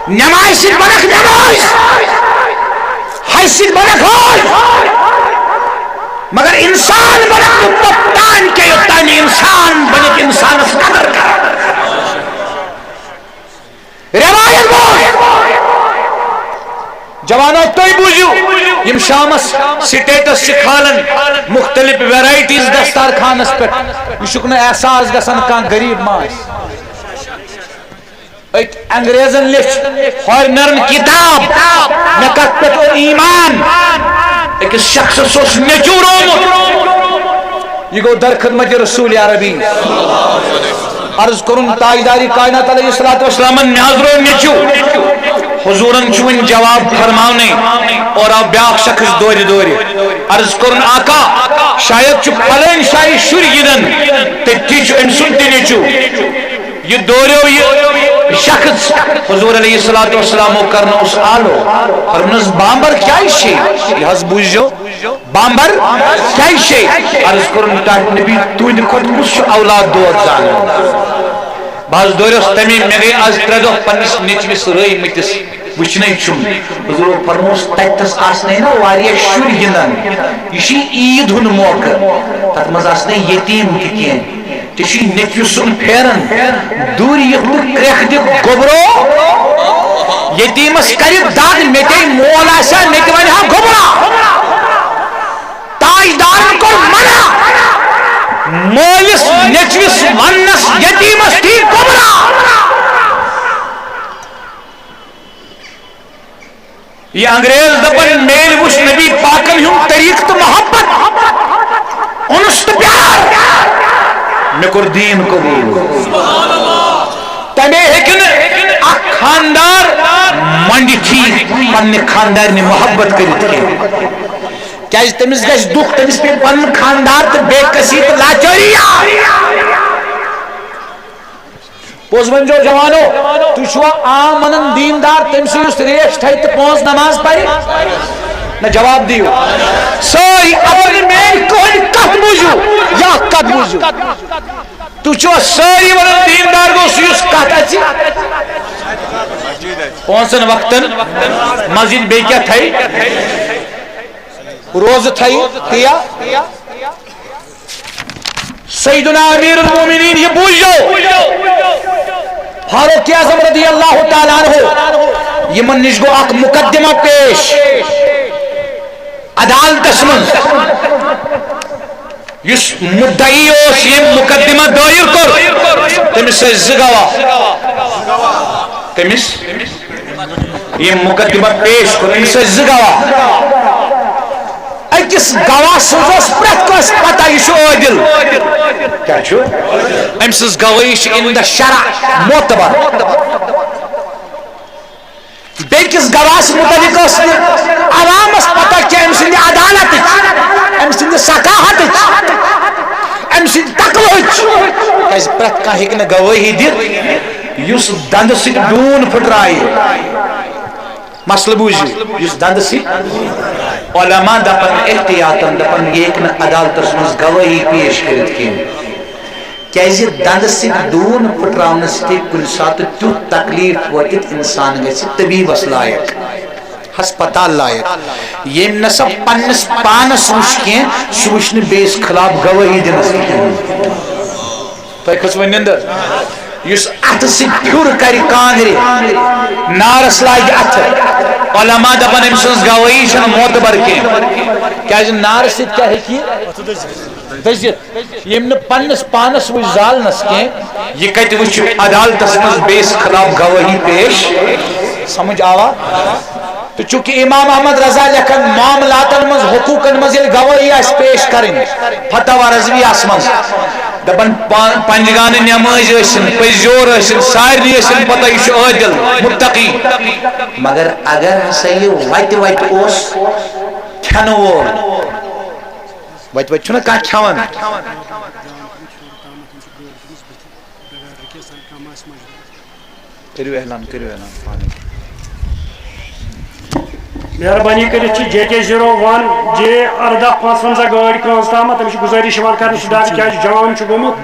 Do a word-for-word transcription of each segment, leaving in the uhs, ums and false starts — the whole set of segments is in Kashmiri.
نمازِ سۭتۍ بنکھ نماز، حجہِ سۭتۍ بنکھ حج، مگر انسان بنکھ نہٕ توٚتام کینٛہہ، یوٚتام نہٕ انسان بنکھ انسانس قدر کران۔ روایت بوز۔ جوانو، تُہۍ بوٗزِو، یِم شامس status چھِ کھالان مُختٔلِف varieties دستارخانس پٮ۪ٹھ، یہِ چھُکھ نہٕ احساس گژھان کانٛہہ غریٖب ما آسہِ۔ أکۍ انگریزن لیٚچھ foreignerن کتاب، مےٚ کتھ پٮ۪ٹھ اوٚن ایمان۔ أکِس شخصس اوس نیٚچو روومُت۔ یہِ گوٚو در خدمت رسول عربی۔ عرض کوٚرُن تاجدارِ کائنات علیہ الصلوۃ والسلامن، مےٚ حض روو نیٚچو۔ حضورن چھُ وُنہِ جواب فرماونٕے، اورٕ آو بیٛاکھ شخص دورِ دورِ۔ عرض کوٚرُن، آقا، شاید چھُ فلٲنۍ جایہِ شُرۍ گِنٛدان، تٔتی چھُ أمۍ سُنٛد تہِ نیٚچو۔ یہِ دوریو یہِ شخص، حضور علیہ الصلوۃ والسلامو کرنووُس آلو۔ فرمونس، بامبر کیٛازِ چھے؟ یہِ حض بوٗزِو، بامبر کیٛازِ چھے؟ عرض کوٚرُن، ٹاٹھۍ نبی، تُہنٛدِ کھۄتہٕ کُس چھُ اولاد دود زانان؟ بہٕ حض دوریوس تَمے، مےٚ گٔے آز ترٛےٚ دۄہ پننِس نیٚچوِس رٲومٕتِس۔ وٕچھنَے چھُم۔ حضوٗرو فرمووُس، تَتہِ تھَس آسنَے نہ واریاہ شُرۍ گِنٛدان۔ یہِ چھِ عیٖد ہُنٛد موقعہٕ۔ تَتھ منٛز آسنَے یتیٖم تہِ کینٛہہ۔ ژےٚ چھُے نیٚچوِ سُنٛد پھیران۔ دوٗرِ یِتھ تہٕ کرٛٮ۪کھ دِتھ گوٚبرو۔ یتیٖمَس کَرِ دَگ، مےٚ تے مول آسہِ ہا، مےٚ تہِ وَنہِ ہا گوٚبرا۔ تاجدارَن کوٚر منع۔ مٲلِس نیٚچوِس وَننَس یتیٖمَس تھی گوٚبرا۔ یہِ انگریز دپان، میل وُچھ نبی پاکن ہُنٛد طریٖق تہٕ محبت، انس تہٕ پیار، مےٚ کوٚر دیٖن قبوٗل۔ تمے ہیٚکہِ نہٕ اکھ خاندار منڈِتھ پننہِ خاندارنہِ محبت کٔرِتھ کینٛہہ، کیازِ تٔمِس گژھِ دُکھ، تٔمِس پیٚیہِ پنُن خاندار تہٕ بے کسی تہٕ لاچٲری یاد۔ پوٚز ؤنۍزیو جوانو، تُہۍ چھِوا عام ونان دیٖندار تٔمۍ سٕے یُس ریش تھایہِ تہٕ پانٛژھ نماز پرِ؟ نہ، جواب دِیِو۔ سٲری اگر نہٕ میٲنۍ کٕہٕنۍ کتھ بوٗزِو، یا کتھ بوٗزِو، تُہۍ چھِوا سٲری ونان دیٖندار گوٚو سُہ یُس کتھ اژِ؟ پانٛژن وقتن مسجد بیٚیہِ کیٛاہ تھایہِ؟ روزٕ تھایہِ تہٕ یا سیدنا امیر المومنین، یہ بوزو، فاروق اعظم رضی اللہ تعالیٰ عنہ، یمن نش گو اکھ مقدمہ پیش عدالتس منٛز۔ یُس مدعی اوس، یم مقدمہ دائر کر، تمس ٲسۍ زٕ گواہ۔ تمس یم مقدمہ پیش کوٚر، أمِس ٲسۍ زٕ گواہ۔ أکِس گواہ سٕنٛز ٲس پرٛٮ۪تھ کٲنٛسہِ پتہ، یہِ چھُ عٲدِل۔ کیٛاہ چھُ؟ أمۍ سٕنٛز گوٲہی چھِ عند شرع معتبر۔ بیٚکِس گواہَس مُتعلِق ٲس نہٕ عوامَس پتہ کینٛہہ أمۍ سٕنٛدِ عدالتٕچ، أمۍ سٕنٛدِ ثقافتٕچ، أمۍ سٕنٛدِ تقوہٕچ۔ کیٛازِ پرٛٮ۪تھ کانٛہہ ہیٚکہِ نہٕ گوٲہی دِتھ یُس دندٕ سۭتۍ ڈوٗن پھٕٹرایہِ۔ مسلہٕ بوٗزِو، یُس دندٕ سۭتۍ، علماء دپن احتیاطن، دپن یہِ ہیٚکہِ نہٕ عدالتس منٛز گوٲہی پیش کٔرِتھ کینٛہہ۔ کیازِ دندٕ سۭتۍ ڈوٗن پھٕٹراونہٕ سۭتۍ ہیٚکہِ کُنہِ ساتہٕ تیُتھ تکلیف وٲتِتھ، انسان گژھِ طبیبس لایق، ہسپتال لایق۔ ییٚمۍ نسا پننِس پانس وٕچھ کینٛہہ، سُہ وٕچھ نہٕ بیٚیِس خلاف گوٲہی دِنس تہِ کینٛہہ۔ تۄہہِ کھٔژوٕ نِندٕر؟ یُس اَتھٕ سۭتۍ پھیُر کَرِ کانٛگرِ، نارَس لاگہِ اَتھٕ، علماء دَپَن أمۍ سٕنٛز گوٲہی چھَنہٕ معتبر کینٛہہ۔ کیٛازِ نارٕ سۭتۍ کیٛاہ ہیٚکہِ یہِ دٔزِتھ؟ ییٚمۍ نہٕ پنٛنِس پانَس وٕچھ زالنَس کینٛہہ، یہِ کَتہِ وٕچھِ عدالتَس منٛز بیٚیِس خلاف گوٲہی پیش؟ سمجھ آوا؟ تہٕ چونکہ امام احمد رضا لیکھن معاملاتن منٛز، حقوقن منٛز ییٚلہِ گوٲہی آسہِ پیش کرٕنۍ، فتاوی رضویہس منٛز دپان پا-، پنجگانہٕ نمٲز ٲسِن، پٔزیور ٲسِن، سارنٕے ٲسِن پتہ یہِ چھُ عٲدِل، متقی۔ مگر اگر ہسا یہِ وتہِ وتہِ اوس کھٮ۪نہٕ وول، وتہِ وتہِ چھُنہ کانٛہہ کھٮ۪وان۔ کٔرِو اعلان، کٔرِو اعلان پانے۔ مہربٲنی کٔرِتھ چھِ جے کے زیٖرو ون جے ارداہ پانٛژونٛزاہ گٲڑۍ کٲنٛسہِ تامَتھ، تٔمِس چھِ گُزٲرِش یِوان کرنہٕ، سُہ ڈَبہٕ کیٛازِ جام چھُ گوٚمُت،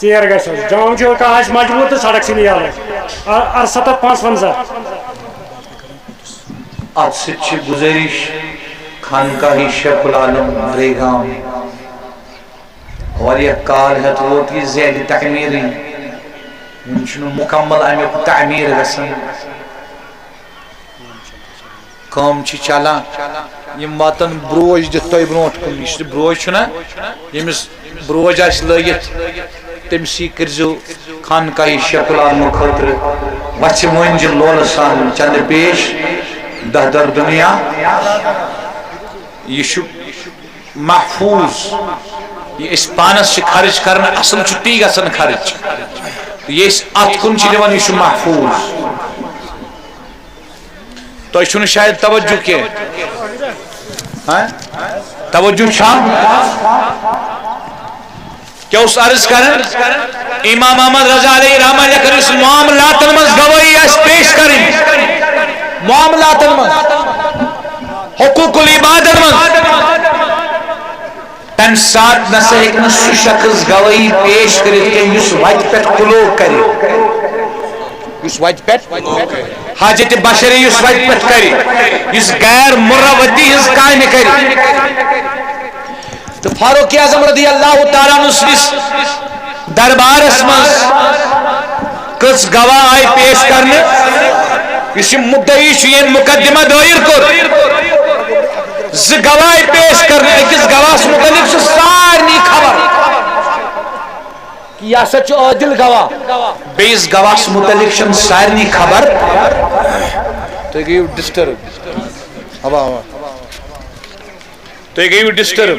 ژیر گژھِ حظ۔ جام چھُ کانٛہہ آسہِ مجبوٗر تہٕ سڑک ژھٕنہِ یَلہٕ۔ ارستھ پانٛژھ ونزاہ۔ اتھ سۭتۍ چھِ گُزٲرِش خانقاہ شیخ العالم ریگام، واریاہ کال ہیتھ ووت یہِ زیادِ تعمیٖرٕے، وُنہِ چھُنہٕ مُکمل امیُک تعمیٖر گژھان۔ کٲم چھِ چلان، یِم واتن بروج دِتھ تۄہہِ برونٛٹھ کُن۔ یُس یہِ بروج چھُنہ، ییٚمِس بروج آسہِ لٲگِتھ، تٔمۍ سٕے کٔرۍزیو خانقاہ شیخ العالمہٕ خٲطرٕ وَژھِ وٲنٛجہِ لولہٕ سان چندٕ پیش۔ دہ در دُنیا، یہِ چھُ محفوظ۔ یہِ أسۍ پانس چھِ خرٕچ کران، اصل چھُ تی گژھان خرٕچ۔ یہِ أسۍ اتھ کُن چھِ دِوان، یہِ چھُ محفوظ۔ تۄہہِ چھُنہٕ شاید توجہ کینٛہہ۔ ہاں؟ توجہ چھا؟ کیٛاہ اوس عرض کران؟ امام احمد رضا علیہ رحمہ لیکھان، یُس معاملاتن منٛز گوٲہی آسہِ پیش کرٕنۍ، معاملاتن منٛز، حقوق العبادن منٛز، تمہِ ساتہٕ نہ سا ہیٚکہِ نہٕ سُہ شخص گوٲہی پیش کٔرِتھ کینٛہہ یُس وتہِ پٮ۪ٹھ کُلو کرِ، یُس وتہِ پٮ۪ٹھ حاجت بشری، یُس وتہِ پٮ۪ٹھ کرِ، یُس غیر مروتی ہٕنٛز کامہِ کرِ۔ تہٕ فاروق اعظم رضی اللہ تعالیٰ عنہ سٕنٛدِس دربارس منٛز کٔژ گواہ آیہِ پیش کرنہٕ؟ یُس یہِ مدعی چھُ، ییٚمۍ مقدمہ دٲیِر کوٚر، زٕ گواہ آیہِ پیش کرنہٕ۔ أکِس گواہس مُتعلِق چھِ سارنٕے خبر کہِ یہِ ہسا چھُ عٲدِل گواہ، بیٚیِس گواہس مُتعلِق چھَنہٕ سارنٕے خبر۔ تُہۍ گٔیِو ڈسٹرب۔ اوا، اوا۔ تُہۍ گٔیِو ڈسٹرب۔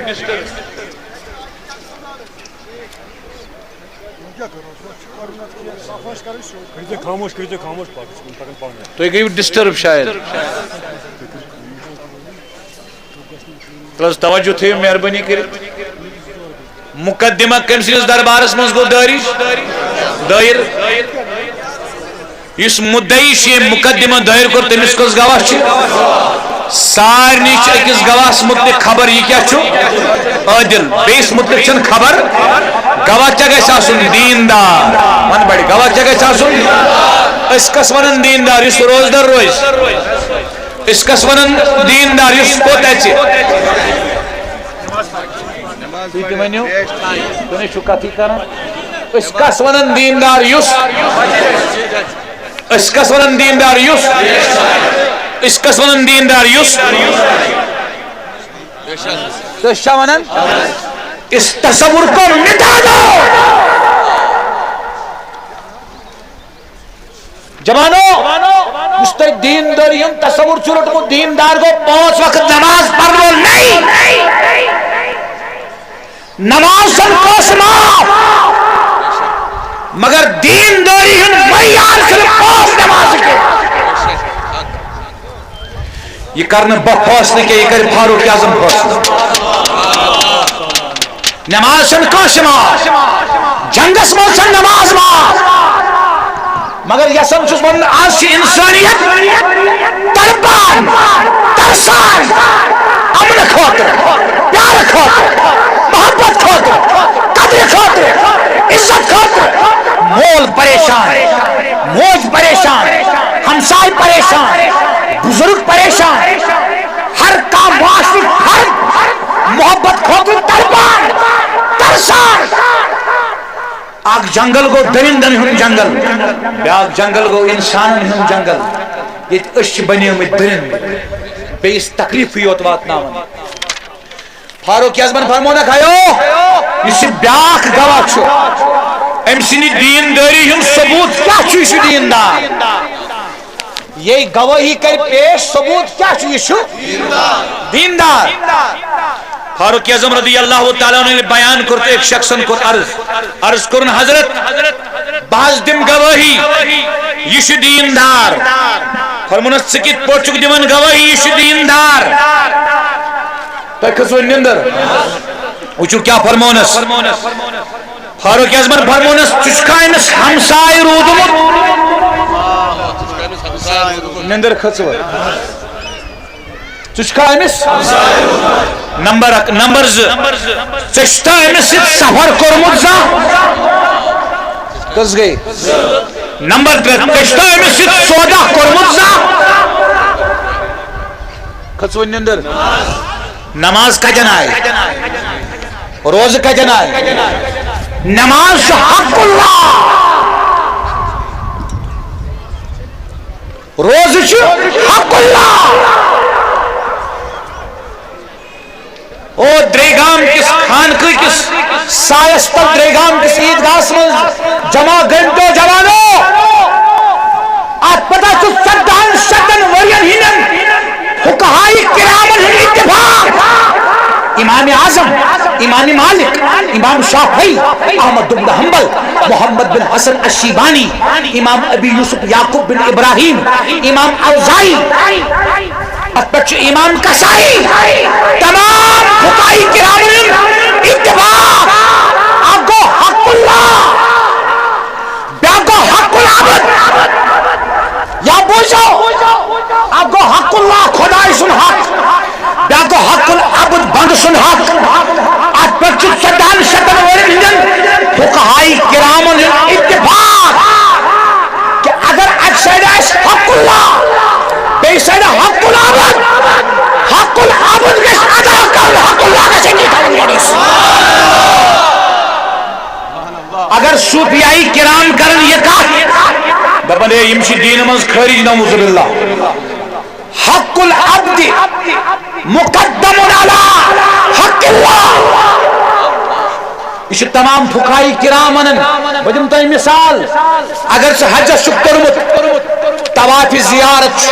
کٔرِو خاموش، کٔرِو خاموش، پَتہٕ چھِ یِم پَکان پانہٕ ؤنۍ۔ تُہۍ گٔیِو ڈسٹرب شاید۔ تُہۍ حظ توجہ تھٲیِو مہربٲنی کٔرِتھ۔ مقدمہ کٔمۍ سٕنٛدِس دربارس منٛز گوٚو دٲرِج؟ دٲیِر۔ یُس مدعی چھُ، ییٚمۍ مقدمہ دٲیِر کوٚر، تٔمِس کٔژ گواہ چھِ؟ سارنٕے چھِ أکِس گواہَس مُتعلِق خبر، یہِ کیٛاہ چھُ؟ عٲدِل۔ بیٚیِس مُتعلِق چھَنہٕ خبر۔ گواہ کیٛاہ گژھِ آسُن؟ دیٖندار۔ وَن بَڑِ، گواہ کیٛاہ گژھِ آسُن؟ أسۍ کَس وَنان دیٖندار؟ یُس روزدَر روزِ۔ أسۍ کَس وَنان دیٖندار؟ یُس کوٚت اَژِ؟ تُہۍ تہِ ؤنِو، تُہۍ نے چھِو کَتھٕے کَران۔ أسۍ کَس وَنان دیٖندار یُس؟ أسۍ کَس وَنان دیٖندار یُس؟ أسۍ کَس وَنان دیٖندار یُس؟ تُہۍ چھا وَنان؟ اس تصور کو مٹا دو۔ جوانو، یُس تۄہہِ دیٖندٲری ہُنٛد تصور چھُو روٚٹمُت، دیٖندار گوٚو پانٛژھ وقت نماز پرن وول نہیں۔ نماز چھَنہٕ کٲنٛسہِ معاف، مگر دیٖندٲری ہُنٛد معیار چھُنہٕ پانٛژھ نمازٕ کینٛہہ۔ یہِ کرنہٕ بہٕ فٲصلہٕ کینٛہہ، یہِ کرِ فاروق اعظم فٲصلہٕ۔ نماز چھنہٕ کٲنٛسہِ معاف، جنگس منٛز چھنہٕ نماز معاف، مگر یژھان چھُس ونُن، از چھِ انسانیت تڑپان، ترسان، امنہٕ خٲطرٕ، پیارٕ خٲطرٕ، محبت خٲطرٕ، قدرِ خٲطرٕ، عزت خٲطرٕ۔ مول پریشان، موج پریشان، ہمساے پریشان، بزرگ پریشان، ہر کانٛہہ معاشرُک فرد محبت خٲطرٕ تڑپان، ترسان۔ اکھ جنگل گوٚو درندن ہُنٛد جنگل، بیاکھ جنگل گوٚو انسانن ہُنٛد جنگل، ییٚتہِ أسۍ چھِ بنیمٕتۍ درندٕ، بیٚیِس تکلیفٕے یوت واتناوان۔ فاروق اعظمن فرمونکھ، ہیو، یُس یہِ بیاکھ گواہ چھُ، أمۍ سٕنٛدِ دیٖندٲری ہُنٛد ثبوت کیٛاہ چھُ؟ یہِ چھُ دیٖندار۔ یہِ گوٲہی کرِ پیش، ثبوت کیٛاہ چھُ؟ یہِ چھُ دیٖندار۔ فاروق اعظم رضی اللہ تعالیٰ عنہ ییٚلہِ بیان کوٚر تہٕ أکۍ شخصن کوٚر عرض، عرض کوٚرُن، حضرت، بہٕ حظ دِمہٕ گوٲہی، یہِ چھُ دیٖندار۔ فرمونس، ژٕ کِتھ پٲٹھۍ چھُکھ دِوان گوٲہی، یہِ چھُ دیٖندار؟ تۄہہِ کھٔژوٕ نِندٕر؟ وٕچھِو کیٛاہ فرمونس۔ فاروق اعظمن فرمونس، ژٕ چھُکھا أمِس ہمساے روٗدمُت؟ نِندٕر کھٔژوٕ؟ ژٕ چھُکھا أمِس؟ نمبر اکھ۔ نمبر زٕ، ژےٚ چھُتھا أمِس سۭتۍ سفر کوٚرمُت زانٛہہ؟ کٔژ گٔے؟ نمبر ترٛےٚ، تۄہہِ چھُو أمِس سۭتۍ سودا کوٚرمُت زانٛہہ؟ کھٔژوٕ نِندٕر؟ نماز کتٮ۪ن آیہِ؟ روزٕ کتٮ۪ن آیہِ؟ نماز چھُ حق اللہ۔ روزٕ چھُ حق اللہ۔ او درے گام کِس خانقاہ کِس سایس تل، درے گام کِس عیدگاہس منٛز جمع گٔمتو جوانو۔ اتھ پتہ چھُ ژۄدہن شتن ؤرین ہٕنٛدٮ۪ن فقہائے کرامن ہُنٛد اتفاق۔ امام اعظم، امام مالک، امام شافعی، احمد بن حنبل، محمد بن حسن الشیبانی، امام ابی یوسف یعقوب بن ابراہیم، امام اوزاعی، اتھ پٮ۪ٹھ چھُ امام کسائی، تمام فقہائے کرامن ہُنٛد اتفاق۔ اکھ گوٚو حق اللہ، بیٛاکھ گوٚو حق العبد۔ یا بوٗزِو، اکھ گوٚو حق اللہ، خداے سُنٛد حق، بیٛاکھ گوٚو حق العبد، بندٕ سُنٛد حق۔ اتھ پٮ۪ٹھ چھُ ژۄدہن شتن ؤرین ہٕنٛدٮ۪ن فقہائے کرامن ہُنٛد اتفاق۔ کہ اگر اکہِ سایڈٕ آسہِ حق اللہ، بیٚیہِ سایڈٕ حق العبد، حق العبد گژھِ ادا کرُن، حق اللہ گژھِ أتی تھاوُن گۄڈٕ۔ اگر صوفیائی کرام کرن یہ کتھ، دپن ہے یم چھ دین منز خارج، نعوذ باللہ۔ حق العبد مقدم علی حق اللہ۔ یہ چھ تمام فقہائی کرام ونان۔ بہٕ دِمہٕ تۄہہِ مثال، اگر ژٕ حجس چھُکھ کوٚرمُت، طواف زیارت چھُ،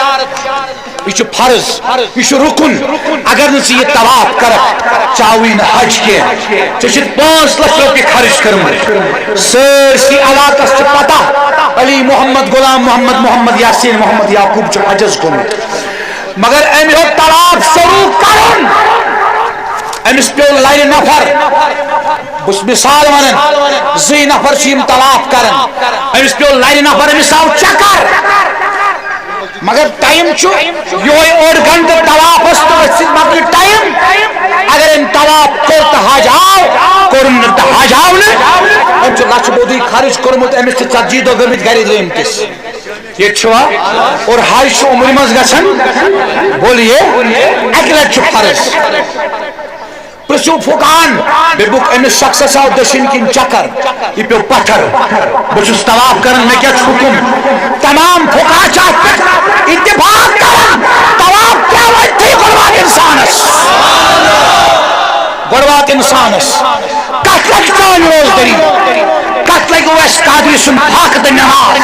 یہ چھ فرض، یہ چھ رکن۔ اگر نہ ژٕ یہ طواف کرکھ، ژےٚ آوٕے نہٕ حج کینٛہہ۔ ژےٚ چھِ پانٛژھ لچھ رۄپیہِ خرٕچ کٔرمٕتۍ۔ سٲرسٕے علاقس چھِ پتہ، علی محمد، غلام محمد، محمد یاسین، محمد یعقوب چھُ حجس گوٚمُت۔ مگر أمۍ ہیوٚت طواف شروع کرُن، أمِس پیوٚو لرِ نفر۔ بہٕ چھُس مثال ونان، زٕے نفر چھِ یِم طواف کران، أمِس پیوٚو لرِ نفر، أمِس آو چکر۔ مگر ٹائم چھُ یِہوٚے اوٚڑ گھنٹہٕ طوافس تہٕ أتھۍ سۭتۍ مۄکلہِ ٹائم۔ اگر أمۍ طواف کوٚر تہٕ حج آو، کوٚرُن نہٕ تہٕ حج آو نہٕ، أمۍ چھُ لچھِ بوٚدُے خرٕچ کوٚرمُت، أمِس چھِ ژتجی دۄہ گٔمٕتۍ گرِ درٛٲمتِس۔ ییٚتہِ چھُوا؟ اور حج چھُ عمرِ منٛز گژھان، بولیے، اَکہِ لٹہِ چھُ فرض۔ پرژھِو فقہن، دوٚپُکھ، أمِس شخصس آو دٔچھِنۍ کِنۍ چکر، یہِ پیوٚو پتھر۔ بہٕ چھُس طواف کران، مےٚ کیٛاہ چھُ حُکُم؟ تمام فقہا چھِ اتھ پٮ۪ٹھ اتفاق کران، طواف ترٛاوان تھٲیِو گۄڈٕ واتہِ انسانس۔ گۄڈٕ واتہِ انسانس۔ کتھ لگہِ چٲنۍ روزدٔری؟ کتھ لگہِ اویس قادری سُنٛد فاقہٕ تہٕ نماز؟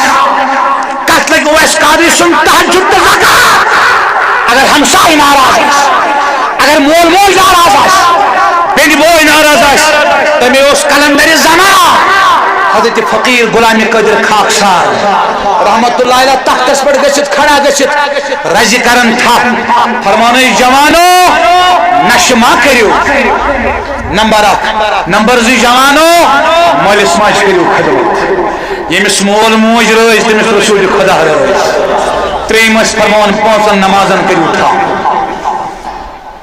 کتھ لگہِ اویس قادری سُنٛد تہجد تہٕ زکات؟ اگر ہمسایہِ ناراض آسہِ، اگر مول موج ناراض آسہِ، بیٚنہِ بوے ناراض آسہِ، تٔمۍ اوس قلندر زمان حضرت فقیر غلام قادر خاکسار رحمت اللہ علیہ تختس پٮ۪ٹھ گٔژھِتھ، کھڑا گٔژھِتھ، رزِ کران تھپھ، فرمانے، جوانو، نشہٕ ما کٔرِو۔ نمبر اکھ۔ نمبر زٕ، جوانو، مٲلِس ماجہِ کٔرِو خدمت۔ ییٚمِس مول موج رٲضۍ، تٔمِس رسول خدا رٲضۍ۔ ترٛیٚیِم ٲسۍ فرماوان، پانٛژن نمازن کٔرِو تھپھ۔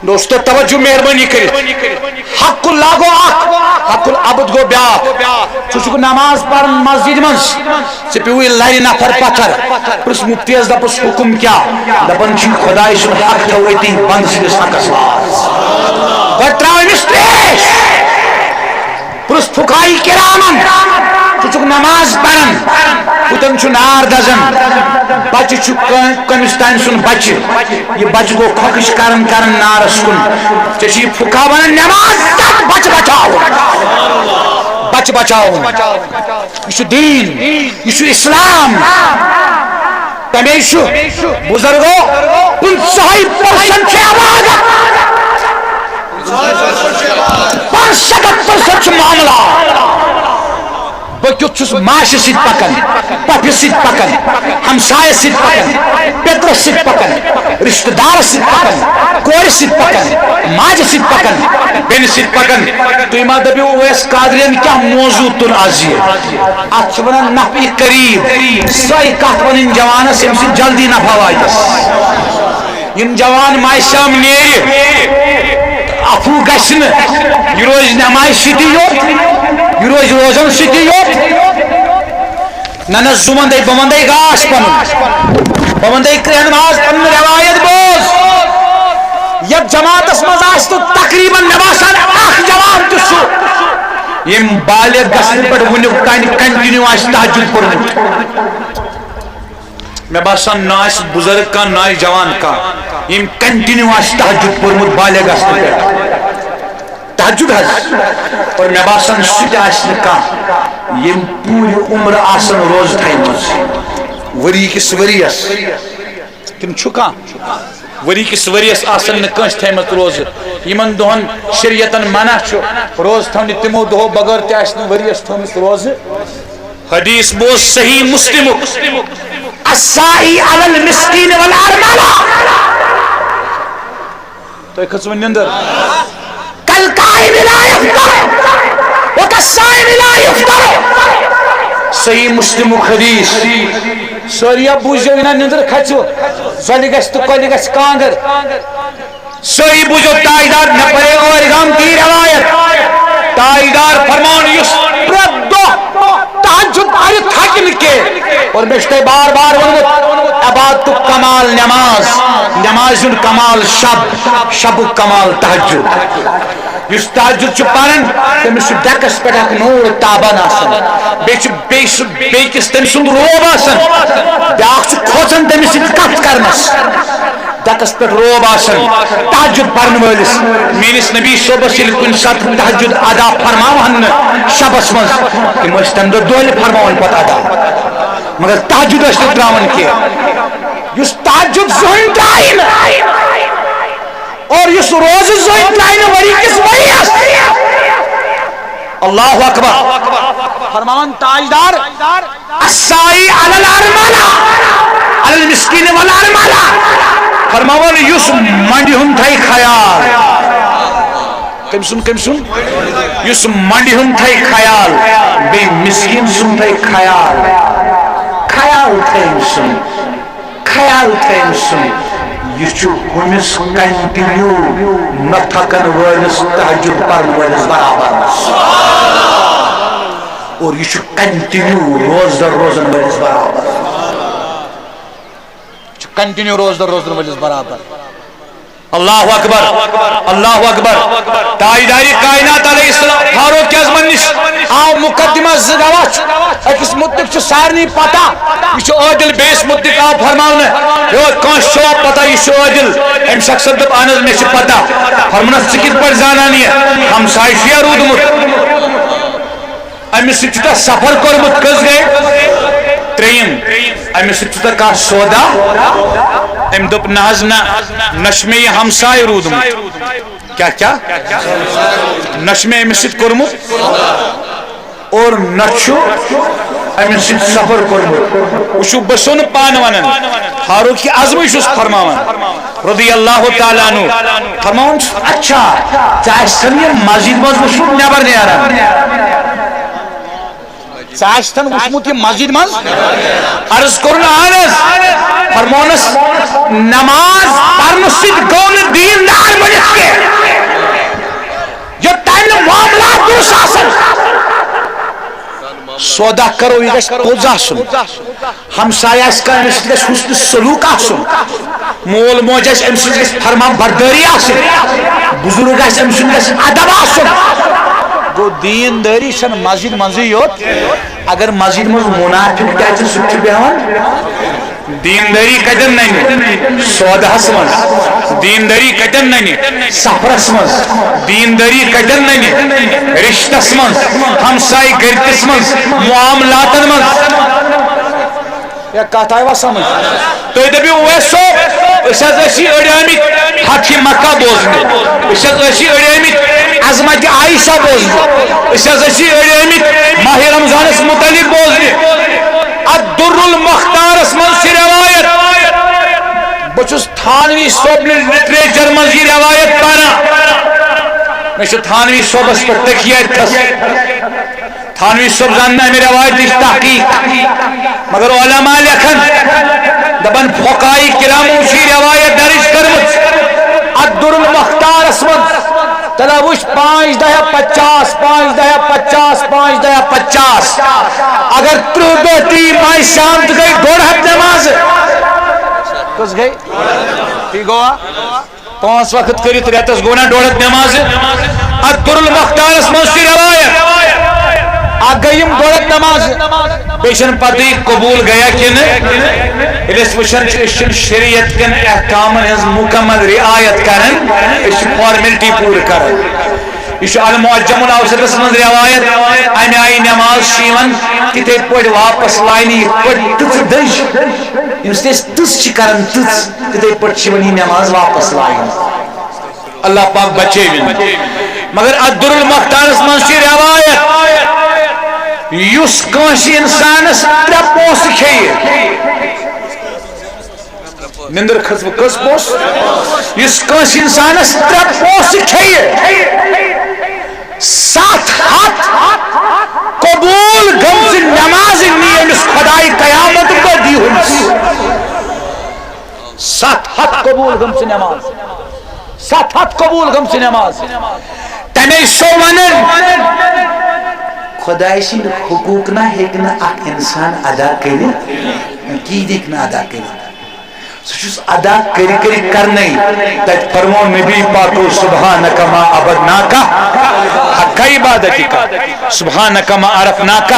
دوستو، توجہ مہربٲنی کٔرِتھ۔ حق اللہ گوٚو اکھ، حق العبد گوٚو بیٛاکھ۔ ژٕ چھُکھ نماز پران مسجد منٛز، ژےٚ پیوٚوُے لرِ نفر پتھر۔ پرٛژھ مفتیس، دپُس، حُکُم کیٛاہ؟ دپان چھُ، خدایہِ سُنٛد حق تھٲو أتی بندٕ سٕنٛدِس حقس لاز۔ گۄڈٕ ترٛاو أمِس ترٛیش۔ پرٛژھ فقہائی کرامن، ژٕ چھُکھ نماز پران، ہُتٮ۪ن چھُ نار دزان، بچہِ چھُ کٲ-، کٔمِس تام سُنٛد بچہِ، یہِ بچہِ گوٚو کھۄکھٕج کران کران نارس کُن۔ ژےٚ چھُ یہِ فقہ ونان، نماز ژٹ، بچہِ بچاوُن، بچہِ بچاوُن۔ یہِ چھُ دیٖن، یہِ چھُ اسلام۔ تمے چھُ بزرگو، پٕنٛژٕہے پرسنٹ چھِ عبادت، پانٛژستتھ پرسنٹ چھُ معاملہ۔ بہٕ کیُتھ چھُس ماشہِ سۭتۍ پکان، پۄپھِ سۭتۍ پکان، ہمسایس سۭتۍ پکان، پیٚترس سۭتۍ پکان، رشتہٕ دارس سۭتۍ پکان، کورِ سۭتۍ پکان، ماجہِ سۭتۍ پکان، بیٚنہِ سۭتۍ پکان۔ تُہۍ ما دٔپِو، اویس قادرین کیٛاہ موضوع تُل از یہِ؟ اتھ چھِ ونان نفع قریب۔ سۄے کتھ ونٕنۍ جوانس، ییٚمہِ سۭتۍ جلدی نفع واتٮ۪س۔ یِم جوان ماہِ شام نیرِ، افوٗ گژھِ نہٕ، یہِ روزِ نمازِ سۭتی یوت، یہِ روزِ روزن سۭتی یوت۔ نہ، نہ، زٕ وندے، بہٕ وندے گاش پنُن۔ بہٕ وندے کرٛہن ماز پنُن، روایت بوز۔ یتھ جماعتس منٛز آسہِ تہٕ تقریباً مےٚ باسان اکھ جوان تہِ چھُ، ییٚمۍ بالغ گژھنہٕ پٮ۪ٹھ وُنیُک تام continue آسہِ تہجد پوٚرمُت۔ مےٚ باسان نہ آسہِ بُزرگ کانٛہہ، نہ آسہِ جوان کانٛہہ، ییٚمۍ continue آسہِ تہجد پوٚرمُت بالغ گژھنہٕ پٮ۪ٹھ۔ تہجد حظ۔ اور مےٚ باسان سُہ تہِ آسہِ نہٕ کانٛہہ، ییٚمۍ پوٗرٕ عمر آسن روزٕ تھایمٕژ۔ ؤری کِس ؤریَس۔ تِم چھُ کانٛہہ؟ ؤری کِس ؤریَس آسن نہٕ کٲنٛسہِ تھایمٕژ روزٕ۔ یِمن دۄہن شریعتن منع چھُ روزٕ تھاونہِ، تِمو دۄہو بغٲر تہِ آسہِ نہٕ ؤریَس تھٲومٕژ روزٕ۔ حدیث بوز صحیح مسلمُک، الساعی علی المسکین والارملہ۔ تُہۍ کھٔژوٕ نِندٕر؟ کالقائم لا یفطر، وکالصائم لا یفطر۔ صحیح مسلمُک حدیث۔ سٲری ہا بوٗزِو، یہِ نا نِندٕر کھژِو، زۄلہِ گژھِ تہٕ کۄلہِ گژھِ کانٛگٕر۔ سٲری بوٗزِو، تاجدار، مےٚ پرے ٲرۍ گام کی روایت۔ تاجدار فرمان، یُس پرٛٮ۪تھ دۄہ تہجد پرِ تھکہِ نہٕ کینٛہہ۔ اور مےٚ چھُ تۄہہِ بار بار ووٚنمُت، عبادتُک کمال نماز، نمازِ ہُنٛد کمال شب، شبُک کمال تہجد۔ یُس تہجد چھُ پران، تٔمِس چھُ ڈیکس پٮ۪ٹھ اکھ نوٗر تابان آسان۔ بیٚیہِ چھُ بیٚیہِ سُہ بیٚیہِ کِس تٔمۍ سُنٛد روب آسان۔ بیٛاکھ چھُ کھوژان تٔمِس سۭتۍ کتھ کرنس۔ ڈیکس پٮ۪ٹھ روب آسان تہجد پرن وٲلِس۔ میٲنِس نبی صٲبس ییٚلہِ کُنہِ ساتہٕ تہجد ادا فرماوہن نہٕ شبس منٛز، تِم ٲسۍ تمہِ دۄہ دۄہلہِ فرماوان پتہٕ ادا، مگر تہجد ٲسۍ نہٕ تراوان کینٛہہ۔ یُس تہجد زٕہٕنۍ ترایہِ نہٕ، اور یُس روزٕ زٕہٕنۍ ترایہِ نہٕ ؤری کِس ؤریس، اللہ اکبر۔ فرماوان تاجدار، الساعی علی الارملہ، علی المسکین والارملہ۔ فرماوان، یُس منڈِ ہُنٛد تھایہِ خیال، کٔمۍ سُنٛد، کٔمۍ سُنٛد؟ یُس منڈِ ہُنٛد تھایہِ خیال، بیٚیہِ مسکین سُنٛد تھایہِ خیال، خیال تھایہِ أمۍ سُنٛد، خیال تھایہِ أمۍ سُنٛد۔ یہِ چھُ ہُمِس continue نہ تھکن وٲلِس تہجد پرن وٲلِس برابر۔ اور یہِ چھُ continue روزدر روزن وٲلِس برابر۔ یہِ چھُ continue روزدر روزن وٲلِس برابر۔ اللہ اکبر، اللہ اکبر۔ تاجدارِ کائنات علیہ السلام فاروق اعظمن نِش آو مقدمہ زٕ گواہ چھُ۔ أکِس متعلق چھُ سارنٕے پتہ، یہِ چھُ عٲدِل، بیٚیِس متعلق آو فرماونہٕ، یہِ کٲنٛسہِ چھُوا پتہ یہِ چھُ عٲدِل؟ أمۍ شخصن دوٚپ، اہن حظ، مےٚ چھِ پتہ۔ فرمونس، ژٕ کِتھ پٲٹھۍ زانان یہِ؟ ہمسایہِ چھُ یا روٗدمُت؟ أمِس سۭتۍ چھُ تۄہہِ سفر کوٚرمُت، کٔژ گٔے؟ ترٛیٚیِم۔ أمِس سۭتۍ چھُ تۄہہِ کانٛہہ سودا؟ أمۍ دوٚپ، نہ حظ نہ، نہ چھُ مےٚ یہِ ہمساے روٗدمُت۔ کیٛاہ، کیٛاہ؟ نہ چھُ مےٚ أمِس سۭتۍ کوٚرمُت اور نہ چھُ أمِس سۭتۍ سفر کوٚرمُت۔ وٕچھِو، بہٕ چھُسو نہٕ پانہٕ وَنان، فاروق اعظمٕے چھُس فرماوان۔ رضی اللہ تعالیٰ عنہ فرماوان چھُ، اچھا، ژےٚ آسہِ سَن یہِ مسجد منٛز وٕچھمُت نٮ۪بر نیران؟ ژےٚ آسہِ سَن وٕچھمُت یہِ مسجد منٛز؟ عرض کوٚرُن، اہن حظ۔ فرمونس، نماز پرنہٕ سۭتۍ گوٚو نہٕ دیٖندار بٔنِتھ کینٛہہ۔ یوٚت تام نہٕ معاملات درست آسن۔ سودا کرو، یہِ گژھِ پوٚز آسُن۔ ہمسایہِ آسہِ کانٛہہ، أمِس سۭتۍ گژھِ حُسنِ سلوٗک آسُن۔ مول موج آسہِ، أمِس سۭتۍ گژھِ فرما بردٲری آسٕنۍ۔ بُزرگ آسہِ، أمِس سۭتۍ گژھِ ادب آسُن۔ گوٚو، دیٖندٲری چھَنہٕ مسجد منٛزٕے یوت۔ اگر مسجد منٛز مُنافِق تہِ آسہِ، سُہ تہِ چھُ بیٚہوان۔ دیٖندٲری کتٮ۪ن ننہِ؟ سوداہس منٛز۔ دیٖندٲری کتٮ۪ن ننہِ؟ سفرس منٛز۔ دیٖندٲری کتٮ۪ن ننہِ؟ رشتس منٛز، ہمسایہِ گرِکِس منٛز، معاملاتن منٛز۔ یا کتھ آیوا سمجھ؟ تُہۍ دٔپِو، اویس صٲب، أسۍ حظ ٲسی أڑۍ آمٕتۍ فتحِ مکہ بوزنہِ، أسۍ حظ ٲسی أڑۍ آمٕتۍ عظمتِ عائشہ بوزنہِ، أسۍ حظ ٲسی أڑۍ آمٕتۍ ماہِ رمضانس متعلق بوزنہِ۔ الدر المختارس منٛز چھِ روایت۔ بہٕ چھُس تھانوی صٲبنہِ لٹریچر منٛز یہِ روایت پران۔ مےٚ چھُ تھانوی صٲبس پٮ۪ٹھ تکیہ اتھس۔ تھانوی صٲب زانن امہِ روایتٕچ تحقیق، مگر علماء لیکھن، دپان، فقہاء کرامو چھِ یہِ روایت درج کٔرمٕژ الدر المختارس منٛز۔ تلا وٕچھ، پانٛژھ دَہ پچاس، پانٛژھ دَہ پچاس، پانٛژھ دَہ پچاس۔ اگر ترٕٛہ دۄہ تہِ یی ماہِ صیام تہٕ گٔے ڈۄڈ ہتھ نمازٕ۔ کٔژ گٔے؟ یہِ گوٚوا؟ پانٛژھ وقت کٔرِتھ رٮ۪تس گوٚو نا ڈۄڈ ہتھ نمازٕ؟ الدر المختارس منٛز چھِ روایت۔ اکھ گٔے یِم ڈۄڈ ہتھ نمازٕ۔ بیٚیہِ چھَنہٕ پَتہٕ یہِ قبوٗل گٔیا کِنہٕ۔ ییٚلہِ أسۍ وٕچھان چھِ، أسۍ چھِنہٕ شریعت کٮ۪ن احکامَن ہٕنٛز مُکمل رعایت کران، أسۍ چھِ فارمیلٹی پوٗرٕ کران۔ یہِ چھُ المعجم الاوسطس منٛز روایت، اَمہِ آیہِ نماز چھِ یِوان تِتھَے پٲٹھۍ واپس لاینہٕ، یِتھ پٲٹھۍ تٕژٕ دٔج، یُس تہِ أسۍ تٕژ چھِ کران، تٕژ، تِتھَے پٲٹھۍ چھِ یِوان یہِ نماز واپس لاینہٕ۔ اللہ پاک بچٲوِن۔ مگر الدر المختارس منٛز چھِ روایت، یُس کٲنٛسہِ اِنسانس ترٛےٚ پونٛسہٕ کھیٚیہِ، نِندٕر کھٔژوٕ کٔژ پونٛسہٕ؟ یُس کٲنٛسہِ اِنسانس ترٛےٚ پونٛسہٕ کھیٚیہِ، ستھ ہتھ قبوٗل گٔمژٕ نمازٕ نی أمِس خۄداے قیامتُک دۄہ دی ہُمِس۔ ستھ ہتھ قبوٗل گٔمژٕ نماز۔ ستھ ہتھ قبوٗل گٔمژٕ نماز۔ تَمے سو وَنان، خۄداے سٕنٛدۍ حقوٗق نہ ہیٚکہِ نہٕ اکھ اِنسان ادا کٔرِتھ، کِہیٖنۍ ہیٚکہِ نہٕ ادا کٔرِتھ۔ سُہ چھُس ادا کٔرِتھ کٔرِتھ کرنے۔ تَتہِ فرموو نبی پاکو، "سبحانک ما عبدناک حق عبادتک، سبحانک ما عرفناک۔"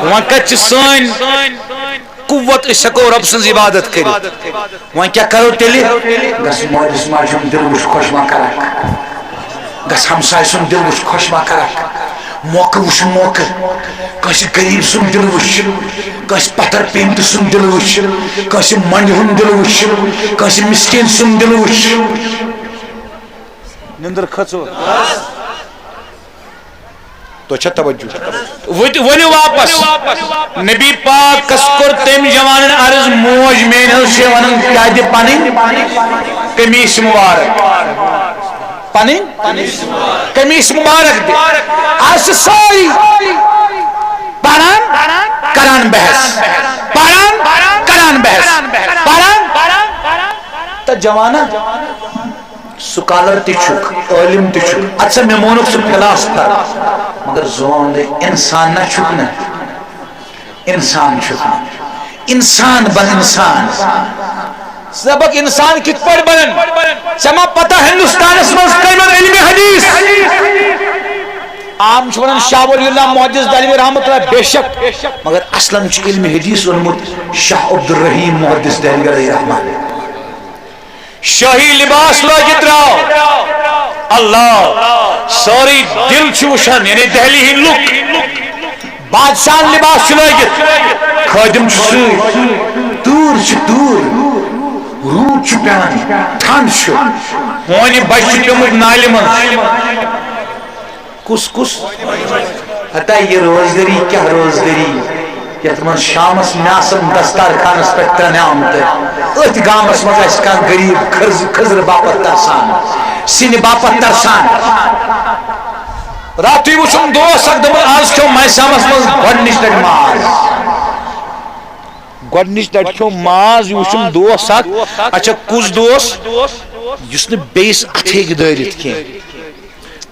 وۄنۍ کتہِ چھِ سٲنۍ قوت، أسۍ ہٮ۪کو رۄب سٕنٛز عبادت کٔرِتھ؟ وۄنۍ کیٛاہ کرو تیٚلہِ؟ گژھ مٲلِس ماجہِ ہُنٛد دِل وٕچھ خۄش ما کرکھ، گژھ ہمسایہِ سُنٛد دِل وٕچھ خۄش ما کرکھ، موقعہٕ وٕچھ موقعہٕ، کٲنٛسہِ غریٖب سُنٛد دِل وٕچھ، کٲنٛسہِ پتھر پیٚمتہِ سُنٛد دِل وٕچھ، کٲنٛسہِ مۄنٛڈِ ہُنٛد دِل وٕچھ، کٲنٛسہِ مِسکیٖن سُنٛد دِل وٕچھ۔ نِندٕر کھٔژوٕ؟ تۄہہِ چھا توجہ؟ ؤتھۍ، ؤلِو واپس۔ نبی پاکس کوٚر تٔمۍ جوانن عرض، "موج میٲنۍ حظ چھِ ونان، کیٛاہ دِ پنٕنۍ قمیٖص مبارک، پنٕنۍ قمیٖص مبارک دِ۔" آز چھِ سٲری پران، کران بحث، پران، کران بحث، پران۔ تہٕ جوانا، سکالر تہِ چھُکھ، عٲلِم تہِ چھُکھ، اَدٕ سا مےٚ مونُکھ ژٕ فلاسفر، مگر زون دے اِنسان نہ چھُکھ نہٕ، اِنسان چھُکھ نہٕ، اِنسان بن اِنسان۔ ژٕ دَپَکھ اِنسان کِتھ پٲٹھۍ بنن؟ ژےٚ ما پتہ ہندوستانس منٛز کٔمۍ اوٚن علمِ حدیث؟ عام چھِ وَنان شاہ ولی اللہ محدث دہلوی رحمۃ اللہ، بے شک، مگر اصلاً چھُ علمِ حدیث اوٚنمُت شاہ عبدالرحیم محدث دہلوی علیہ رحمہ۔ شاہی لباس لٲگِتھ درٛاو۔ اللہ، سٲری دِل چھِ وٕچھان، یعنی دہلی ہٕنٛدۍ لُکھ۔ بادشاہن لباس چھُ لٲگِتھ، خٲدِم چھُ سۭتۍ۔ تۭر چھِ تۭر، روٗد چھُ پٮ۪وان، ٹھنٛڈ چھُ۔ ہونہِ بچہِ چھُ پیوٚمُت نالہِ منٛز۔ کُس کُس؟ ہتا یہِ روزدٔری کیٛاہ روزدٔری، یَتھ منٛز شامَس مےٚ آسَن دستارخانَس پٮ۪ٹھ ترٛنہِ آمتہٕ۔ أتھۍ گامَس منٛز آسہِ کانٛہہ غریٖب خٔز-، خٔزرٕ باپَتھ ترسان، سِنہِ باپَتھ ترسان۔ راتھٕے وُچھُم دوس اَکھ، دوٚپُن، "آز کھیوٚو ماہِ صیامَس منٛز گۄڈٕنِچ لَٹہِ ماز۔" گۄڈٕنِچ لَٹہِ کھیوٚو ماز، یہِ وُچھُم دوس اَکھ۔ اچھا، کُس دوس؟ یُس نہٕ بیٚیِس اَتھٕ ہیٚکہِ دٲرِتھ کینٛہہ۔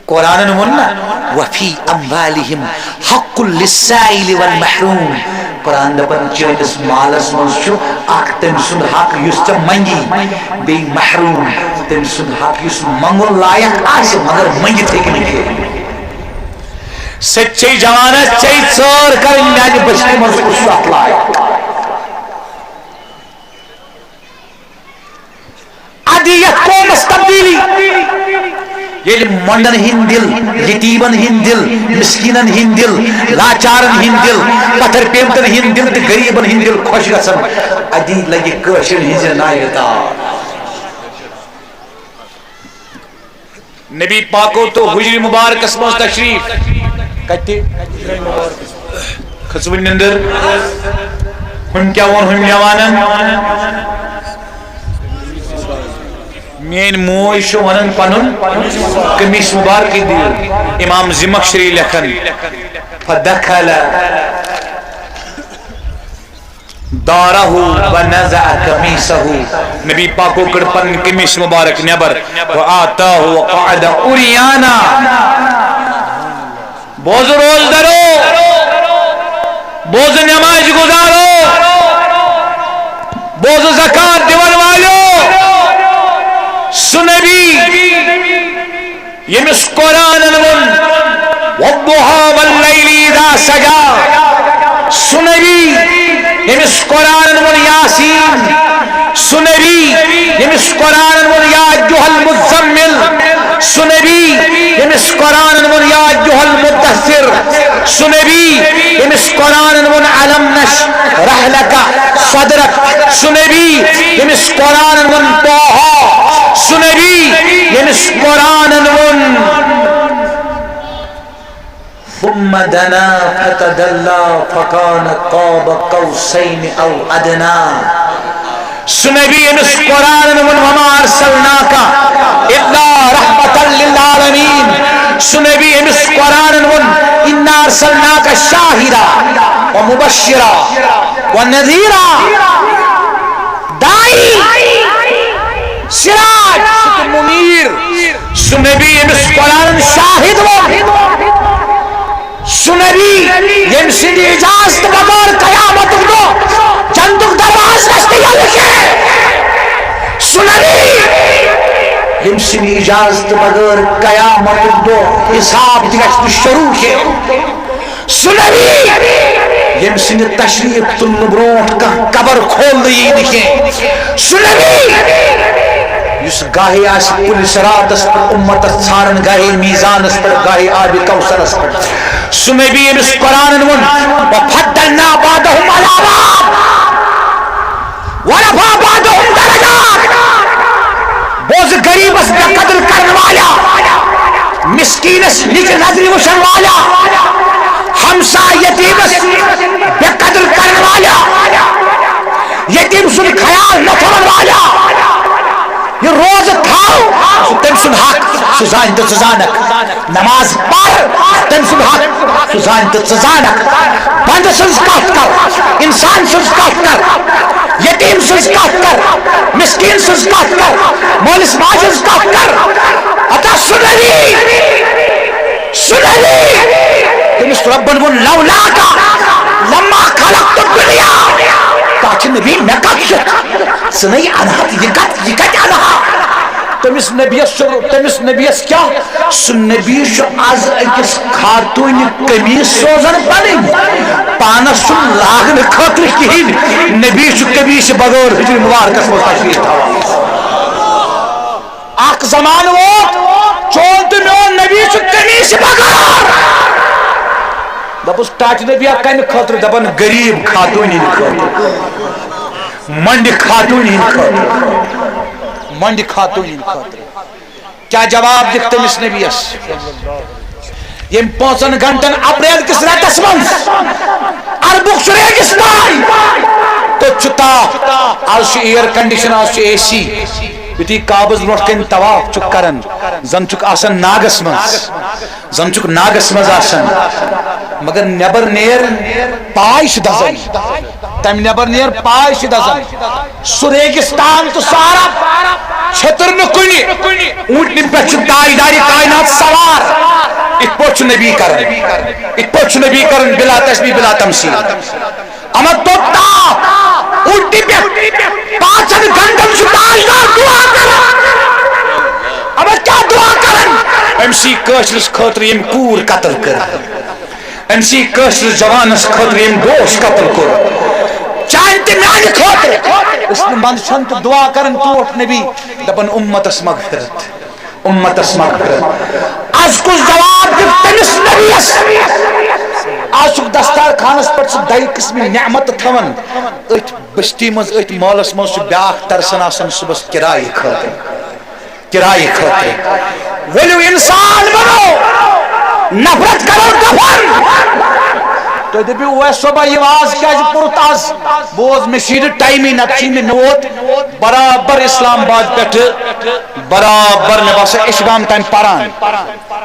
قرآنن ووٚن نا، "وفی اموالہم حق للسائل والمحروم۔" قرآن دپان، چٲنِس مالس منٛز چھُ اکھ تٔمۍ سُنٛد حق یُس ژےٚ منگی، بیٚیہِ محروم تٔمۍ سُنٛد حق یُس منگُن لایق آسہِ مگر منگِتھ ہیٚکہِ نہٕ کینٛہہ۔ سچے جوانس ژےٚ ژٲر کرٕنۍ میانہِ بٔستی منٛز کُس چھُ اتھ لایق؟ ادٕ یتھ قومس تبدیلی۔ ییٚلہِ مۄنڈن ہٕنٛدۍ دِل، یتیٖمن ہٕنٛدۍ دِل، مسکیٖنن ہٕنٛدۍ دِل، لاچارن ہٕنٛدۍ دِل، پتھر پیمتن ہٕنٛدۍ دِل تہٕ غریٖبن ہٕنٛدۍ دِل خۄش گژھن، ادی لگہِ کٲشرٮ۪ن ہٕنٛزِ ناوِ تاو۔ نبی پاکو تو حجرِ مبارکس منٛز تشریف۔ کتہِ؟ کھٔژوٕ نِندٕر؟ ہُمۍ کیٛاہ ووٚن ہُمۍ جوانن؟ میٲنۍ موج چھِ ونان پنُن قمیٖص مبارکٕے دِیِو۔ امام زمخشری لیکھان، فدخل داره ونزع قمیصه، نبی پاکو کٔڑ پنٕنۍ قمیٖص مبارک نٮ۪بر، وآتاه وقعد عریانا، بوزو روزدرو، بوزو نماز گزارو، بوزو زکات دِوَن والیو، سُہ نبی ییٚمِس قرآنن ووٚن، "والضحى والليل إذا سجى"، سُہ نبی ییٚمِس قرآنن ووٚن یاسین، سُہ نبی ییٚمِس قرآنن ووٚن یا ایھا المزمل، سُہ نبی ییٚمِس قرآنن ووٚن یا ایھا المدثر، سُہ نبی ییٚمِس قرآنن ووٚن الم نشرح لک صدرک، سُہ نبی ییٚمِس قرآنن ووٚن طٰہٰ، سُہ نبی ییٚمِس قرآنن ووٚن ثم دنا فتدلى فكان قاب قوسين أو أدنى۔ سُہ نبی ییٚمِس قرآنن ووٚن وما ارسلناک الا رحمة للعالمین۔ سُہ نبی ییٚمِس قرآنن ووٚن انا ارسلناک شاہدا ومبشرا ونذیرا، داعی، سراج، منیر۔ سُہ نبی ییٚمِس قرآنن شاہد ووٚن، سُہ نبی ییٚمہِ سٕنٛدِ اجازتہٕ بغٲر قیامتُک دۄہ جنتُک دروازٕ گژھِ نہٕ یَلہٕ کینٛہہ، سُہ نبی ییٚمہِ سٕنٛدِ اجازتہٕ بغٲر قیامتُک دۄہ حساب تہِ گژھِ نہٕ شروع کینٛہہ، سُہ نبی ییٚمہِ سٕنٛدِ تشریف تُلنہٕ برونٛٹھ کانٛہہ قبر کھولنہٕ یی نہٕ کینٛہہ، سُہ نبی یُس گاہے آسہِ پُلہِ صراطس پٮ۪ٹھ اُمتس ژھاران، گاہے میزانس پٮ۪ٹھ، گاہے آبِ کوثرس پٮ۪ٹھ۔ سُہ نبی ییٚمِس قرآنن ووٚن، "وفضلنا بعضهم على بعض"، "ورفع بعضهم درجات"۔ بوز غریبس بے قدر کرن والا، مسکینس نچ نظر وچھن والا، ہمسا یتیمس بے قدر کرن والا، یتیم سُنٛد خیال نہ تھاون والا، یہِ روزٕ تھاو، سُہ تٔمۍ سُنٛد حق، سُہ زانہِ تہٕ ژٕ زانکھ۔ نماز پر، تٔمۍ سُنٛد حق، سُہ زانہِ تہٕ ژٕ زانکھ۔ بندٕ سٕنٛز کتھ کر، انسان سٕنٛز کتھ کر، یتیم سٕنٛز کتھ کر، مسکین سٕنٛز کتھ کر، مٲلِس ماجہِ ہٕنٛز کتھ کر۔ ہتا سُہ نبی، سُہ نبی، تٔمِس رۄبن ووٚن، "لولاک لما خلقت الدنیا"۔ کتھ چھِ نبی، مےٚ کتھ چھِ؟ ژٕ نے انہتھ، یہِ کتھ، یہِ کتہِ انہا؟ تٔمِس نبیَس چھُ، تٔمِس نبیَس کیٛاہ؟ سُہ نبی چھُ از أکِس خاتوٗنہِ قمیٖض سوزان پنٕنۍ، پانس چھُنہٕ لاگنہٕ خٲطرٕ کِہیٖنۍ۔ نبی چھُ قمیٖض بغٲر حجرِ مبارکس منٛز تشریٖف تھاوان۔ اکھ زمانہٕ ووت، چون تہٕ میون نبی چھُ قمیٖض بغٲر۔ دوٚپُس، ٹاٹہِ نبیا کمہِ خٲطرٕ؟ دپان، غریٖب خاتوٗنہِ ہِنٛدِ خٲطرٕ، مۄنڈِ خاتوٗنہِ ہِنٛدِ خٲطرٕ، مۄنڈِ خاتوٗنہِ ہِنٛدِ خٲطرٕ۔ کیا جواب دِکھ تٔمِس نبیَس؟ ییٚمۍ پانٛژن گھنٹن اپریل کِس رٮ۪تس منٛز عربُک چھُ ریگِستان، توٚت چھُ تاپھ، از چھُ ایئر کنڈیشن، از چھُ اے سی۔ یُتھُے کعبس برونٛٹھ کنہِ طواف چھُکھ کران، زن چھُکھ آسان ناگس منٛز، زن چھُکھ ناگس منٛز آسان، مگر نٮ۪بر نیر پاے چھِ دزان، تمہِ نٮ۪بر نیر پاے چھِ دزان۔ سُہ ریگستان تہٕ سہارا، چھٔتٕر نہٕ کُنہِ، اوٗنٹنہِ پٮ۪ٹھ چھُ تاجدارِ کائنات سوار۔ یِتھ پٲٹھۍ چھُ نبی کران، یِتھ پٲٹھۍ چھُ نبی کران، بلا تشبیہ، بلا تمثیل۔ اما توٚت تاپھ، اوٗنٹنہِ پٮ۪ٹھ پانٛژن گھنٹن چھُ تاجدار دعا کران۔ اما کیٛاہ دعا کران؟ أمۍ سٕے کٲشرِس خٲطرٕ ییٚمۍ کوٗر قتل کٔر۔ أمۍ سٕے کٲشرِس جوانس خٲطرٕ ییٚمۍ دوس قتل کوٚر، چانہِ تہِ میانہِ خٲطرٕ۔ أسۍ نہٕ منٛدچھان تہٕ دعا کران ٹوٹھ نبی، دپان امتس مغفرت، امتس مغفرت۔ از کُس جواب دیُت تٔمِس نبیَس؟ از چھُکھ دستارخانس پٮ۪ٹھ سُہ دَیہِ قٕسمہِ نعمت تھاوان، أتھۍ بستی منٛز، أتھۍ محلس منٛز چھُ بیاکھ ترسان آسان صبحس کرایہِ خٲطرٕ۔ کرایہِ خٲطرٕ۔ ؤلِو انسان بنو، نفرت کرو دفن۔ تُہۍ دٔپِو، "اویس صٲبا، یہِ واز کیٛازِ پوٚرُتھ از؟" بہٕ اوس، مےٚ چھُے نہٕ ٹایمٕے، نتہٕ چھُے مےٚ، مےٚ ووت برابر اسلام آباد پٮ۪ٹھٕ برابر، مےٚ باسان، اِشگام تام پران،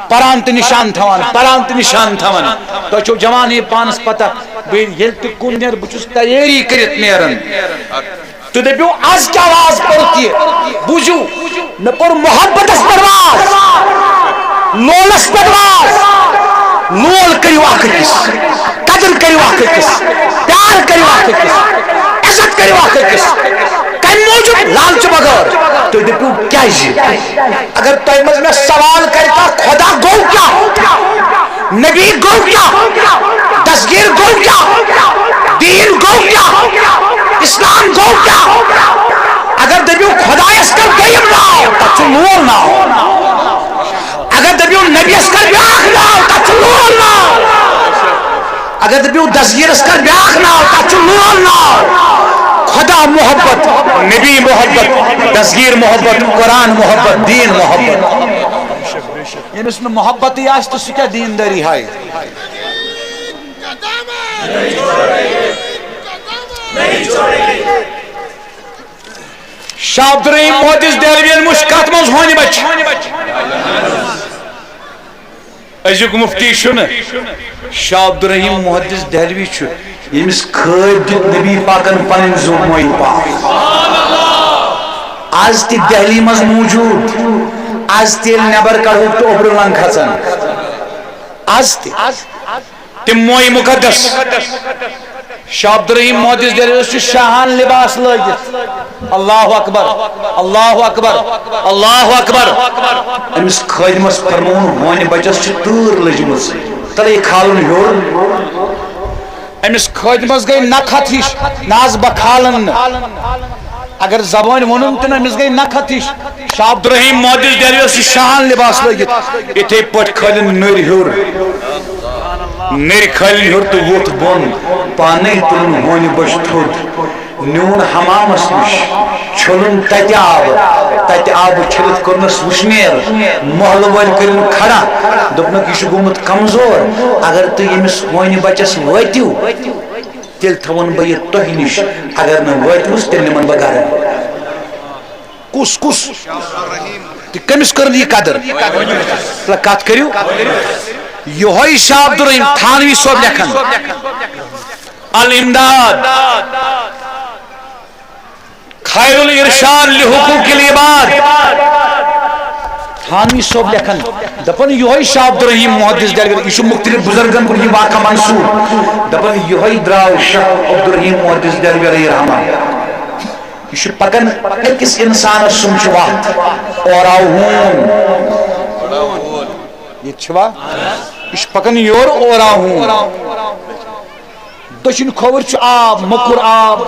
پران تہٕ نِشان تھاوان، پران تہٕ نِشان تھاوان۔ تۄہہِ چھو جوانی پانس پتہ، بہٕ ییٚلہِ تہِ کُن نیرٕ، بہٕ چھُس تیٲری کٔرِتھ نیران۔ تُہۍ دٔپِو، "از کیٛاہ واز پوٚرُتھ یہِ؟" بوٗزِو، مےٚ پوٚر محبتس پٮ۪ٹھ واز، لولس پٮ۪ٹھ واز۔ لول کٔرِو اکھ أکِس، قدر کٔرِو اکھ أکِس، پیار کٔرِو اکھ أکِس، عزت کٔرِو اکھ أکِس۔ کمہِ موٗجوٗب؟ لالچہٕ بغٲر۔ تُہۍ دٔپِو، کیٛازِ؟ اگر تۄہہِ منٛز مےٚ سوال کرِ کانٛہہ، خدا گوٚو کیٛاہ؟ نبی گوٚو کیٛاہ؟ دستگیر گوٚو کیٛاہ؟ دین گوٚو کیٛاہ؟ اسلام گوٚو کیٛاہ؟ اگر دٔپِو، خۄدایس کر دوٚیِم ناو، تتھ چھُ لول ناو۔ اگر دٔپِو، نبیس کر بیٛاکھ ناو، تتھ چھُ لول ناو۔ اگر دٔپِو، دستگیرس کر بیٛاکھ ناو، تتھ چھُ لول ناو۔ خدا محبت، نبی محبت، دستگیر محبت، قرآن محبت، دین محبت۔ ییٚمِس نہٕ محبتٕے آسہِ، تہٕ سُہ کیٛاہ دیٖندٲری ہایہِ؟ شاہ عبدالرحیم محدث دہلویَن وٕچھ کتھ منٛز ہونہِ بچہِ۔ أزیُک مفتی چھُنہٕ، شاہ عبدالرحیم محدث دہلوی چھُ، ییٚمِس خٲدۍ دیُت نبی پاکن پنٕنۍ زُو مویہِ پاک۔ از تہِ دہلی منٛز موجود، از تہِ ییٚلہِ نٮ۪بر کڑہوکھ تہٕ اوٚبرٕ لنگ کھژان۔ از تہِ۔ تِم مویہِ مُقدس۔ شاہ عبدالرحیم محدث دہلوی اوس یہِ شاہان لباس لٲگِتھ۔ اللہ اکبر، اللہ اکبر، اللہ اکبر۔ أمِس خٲدمس فرمووُن، ہونہِ بچس چھِ تۭر لٔجمٕژ، تلے کھالُن ہیوٚر۔ أمِس خٲدمس گٔے نکھت ہِش، نہ حظ، بہٕ کھالن نہٕ۔ اگر زبٲنۍ ووٚنُن تہِ نہٕ، أمِس گٔے نکھت ہِش۔ شاہ عبدالرحیم محدث دہلوی اوس یہِ شاہان لباس لٲگِتھ، یِتھے پٲٹھۍ کھٲلِن نٔرۍ ہیوٚر۔ نٔرۍ کھٲلِن ہیوٚر تہٕ ووٚتھ بۄن، پانے تُلُن ہونہِ بچہِ تھوٚد، نیوٗن حمامس نِش، چھوٚلُن تتہِ آبہٕ، تتہِ آبہٕ چھٔلِتھ کوٚرنس وُشنیر، محلہٕ وٲلۍ کٔرِن کھڑا، دوٚپنکھ، "یہِ چھُ گوٚمُت کمزور، اگر تُہۍ ییٚمِس ہونہِ بچس وٲتِو، تیٚلہِ تھاوَن بہٕ یہِ تۄہہِ نِش، اگر نہٕ وٲتِوُس، تیٚلہِ نِمَن بہٕ گَرٕ۔" کُس، کُس؟ تہٕ کٔمِس کٔر نہٕ یہِ قدر؟ تہٕ کَتھ کٔرِو۔ یِہوٚے شاہ عبدالرحیم تھانوی صٲب لیکھان، الامداد، خیر الارشاد لحقوق العباد۔ تھانوی صٲب لیکھان، دَپان، یِہوٚے شاہ عبدالرحیم محدث دہلوی، یہِ چھُ مُختٔلِف بُزرگن کُن یہِ واقعہ منسوٗب۔ دَپان، یِہوٚے درٛاو شاہ عبدالرحیم محدث دہلوی علیہ رحمہ۔ یہِ چھُ پَکان أکِس اِنسانَس سُم چھُ وَتھ، اورا ہوٗن۔ یہِ چھُوا؟ یہِ چھُ پَکان یورٕ اورا ہوٗن۔ دٔچھِنۍ کھووٕرۍ چھُ آب، موٚکُر آب،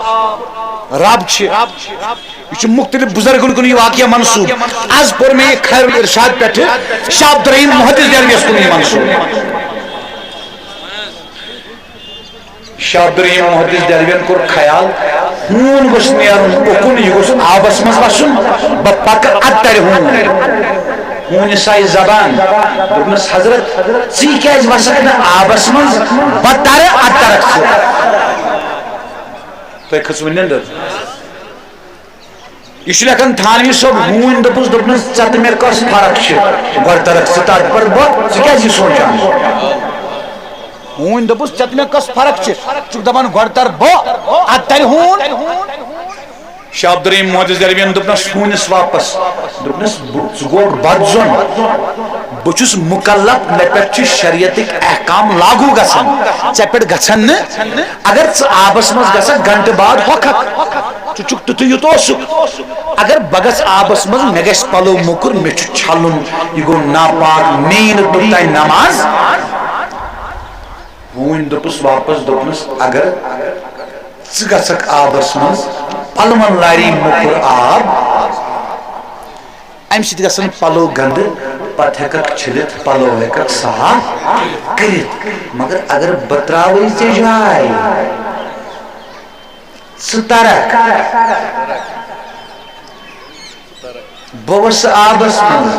رب چھِ۔ یہِ چھُ مُختٔلِف بُزرگن کُن یہِ واقعہ منسوٗب۔ از پوٚر مےٚ یہِ خیر الارشاد پٮ۪ٹھٕ شاہ عبدالرحیم محدث دہلویَس کُن یہِ منسوٗب۔ شاہ عبدالرحیم محدث دہلویَن کوٚر خیال، ہوٗن گوٚژھ نیرُن اُکُن، یہِ گوٚژھ آبَس منٛز وَسُن، بہٕ پَکہٕ اَدٕ تَرِ ہوٗن۔ ہوٗنہِ سایہِ زبان۔ دوٚپنَس، "حضرت، ژٕ کیٛازِ وَسَکھ نہٕ آبَس منٛز؟ بہٕ تَرٕ، اَدٕ تَرَکھ ژٕ۔" تۄہہِ کھٔژوٕ نِندٕر؟ یہِ چھُ لیکھان تھانوی صٲب، ہوٗنۍ دوٚپُس، دوٚپنَس، "ژےٚ تہٕ مےٚ کۄس فرق چھِ؟ گۄڈٕ تَرَکھ ژٕ تَتھ پٮ۪ٹھ، بہٕ، ژٕ کیٛازِ یہِ سونٛچان؟" ہوٗنۍ دوٚپُس، "ژےٚ تہٕ مےٚ کۄس فرق چھِ؟ ژٕ چھُکھ دَپان گۄڈٕ تَرٕ بہٕ، اَدٕ تَرِ ہوٗن۔" شاہ عبدالرحیم محدث دہلویَن دوٚپنَس، ہوٗنِس واپس۔ دوٚپنَس، "بہٕ، ژٕ گوٚوکھ بدظن۔ بہٕ چھُس مُکلف، مےٚ پٮ۪ٹھ چھِ شریعتٕکۍ احکام لاگوٗ گژھان۔ ژےٚ پٮ۪ٹھ گژھن نہٕ۔ اگر ژٕ آبَس منٛز گژھکھ، گھنٹہٕ بعد ہۄکھکھ۔ ژٕ چھُکھ تیُتھُے یُتھ اوسُکھ۔ اگر بہٕ گژھٕ آبَس منٛز، مےٚ گژھِ پَلو موٚکُر، مےٚ چھُ چھَلُن، یہِ گوٚو ناپاک، مے یی نہٕ توٚتام نماز۔" ہوٗنۍ دوٚپُس واپس، دوٚپنَس، "اگر ژٕ گژھکھ آبَس منٛز، پَلوَن لاری موٚکُر آب، اَمہِ سۭتۍ گژھن پَلو گنٛدٕ، پَتہٕ ہٮ۪کَکھ چھٔلِتھ، پَلو ہٮ۪کَکھ صاف کٔرِتھ۔ مگر اگر بہٕ ترٛاوَے ژےٚ جاے، ژٕ تَرَکھ۔" بہٕ وسہٕ آبس منٛز۔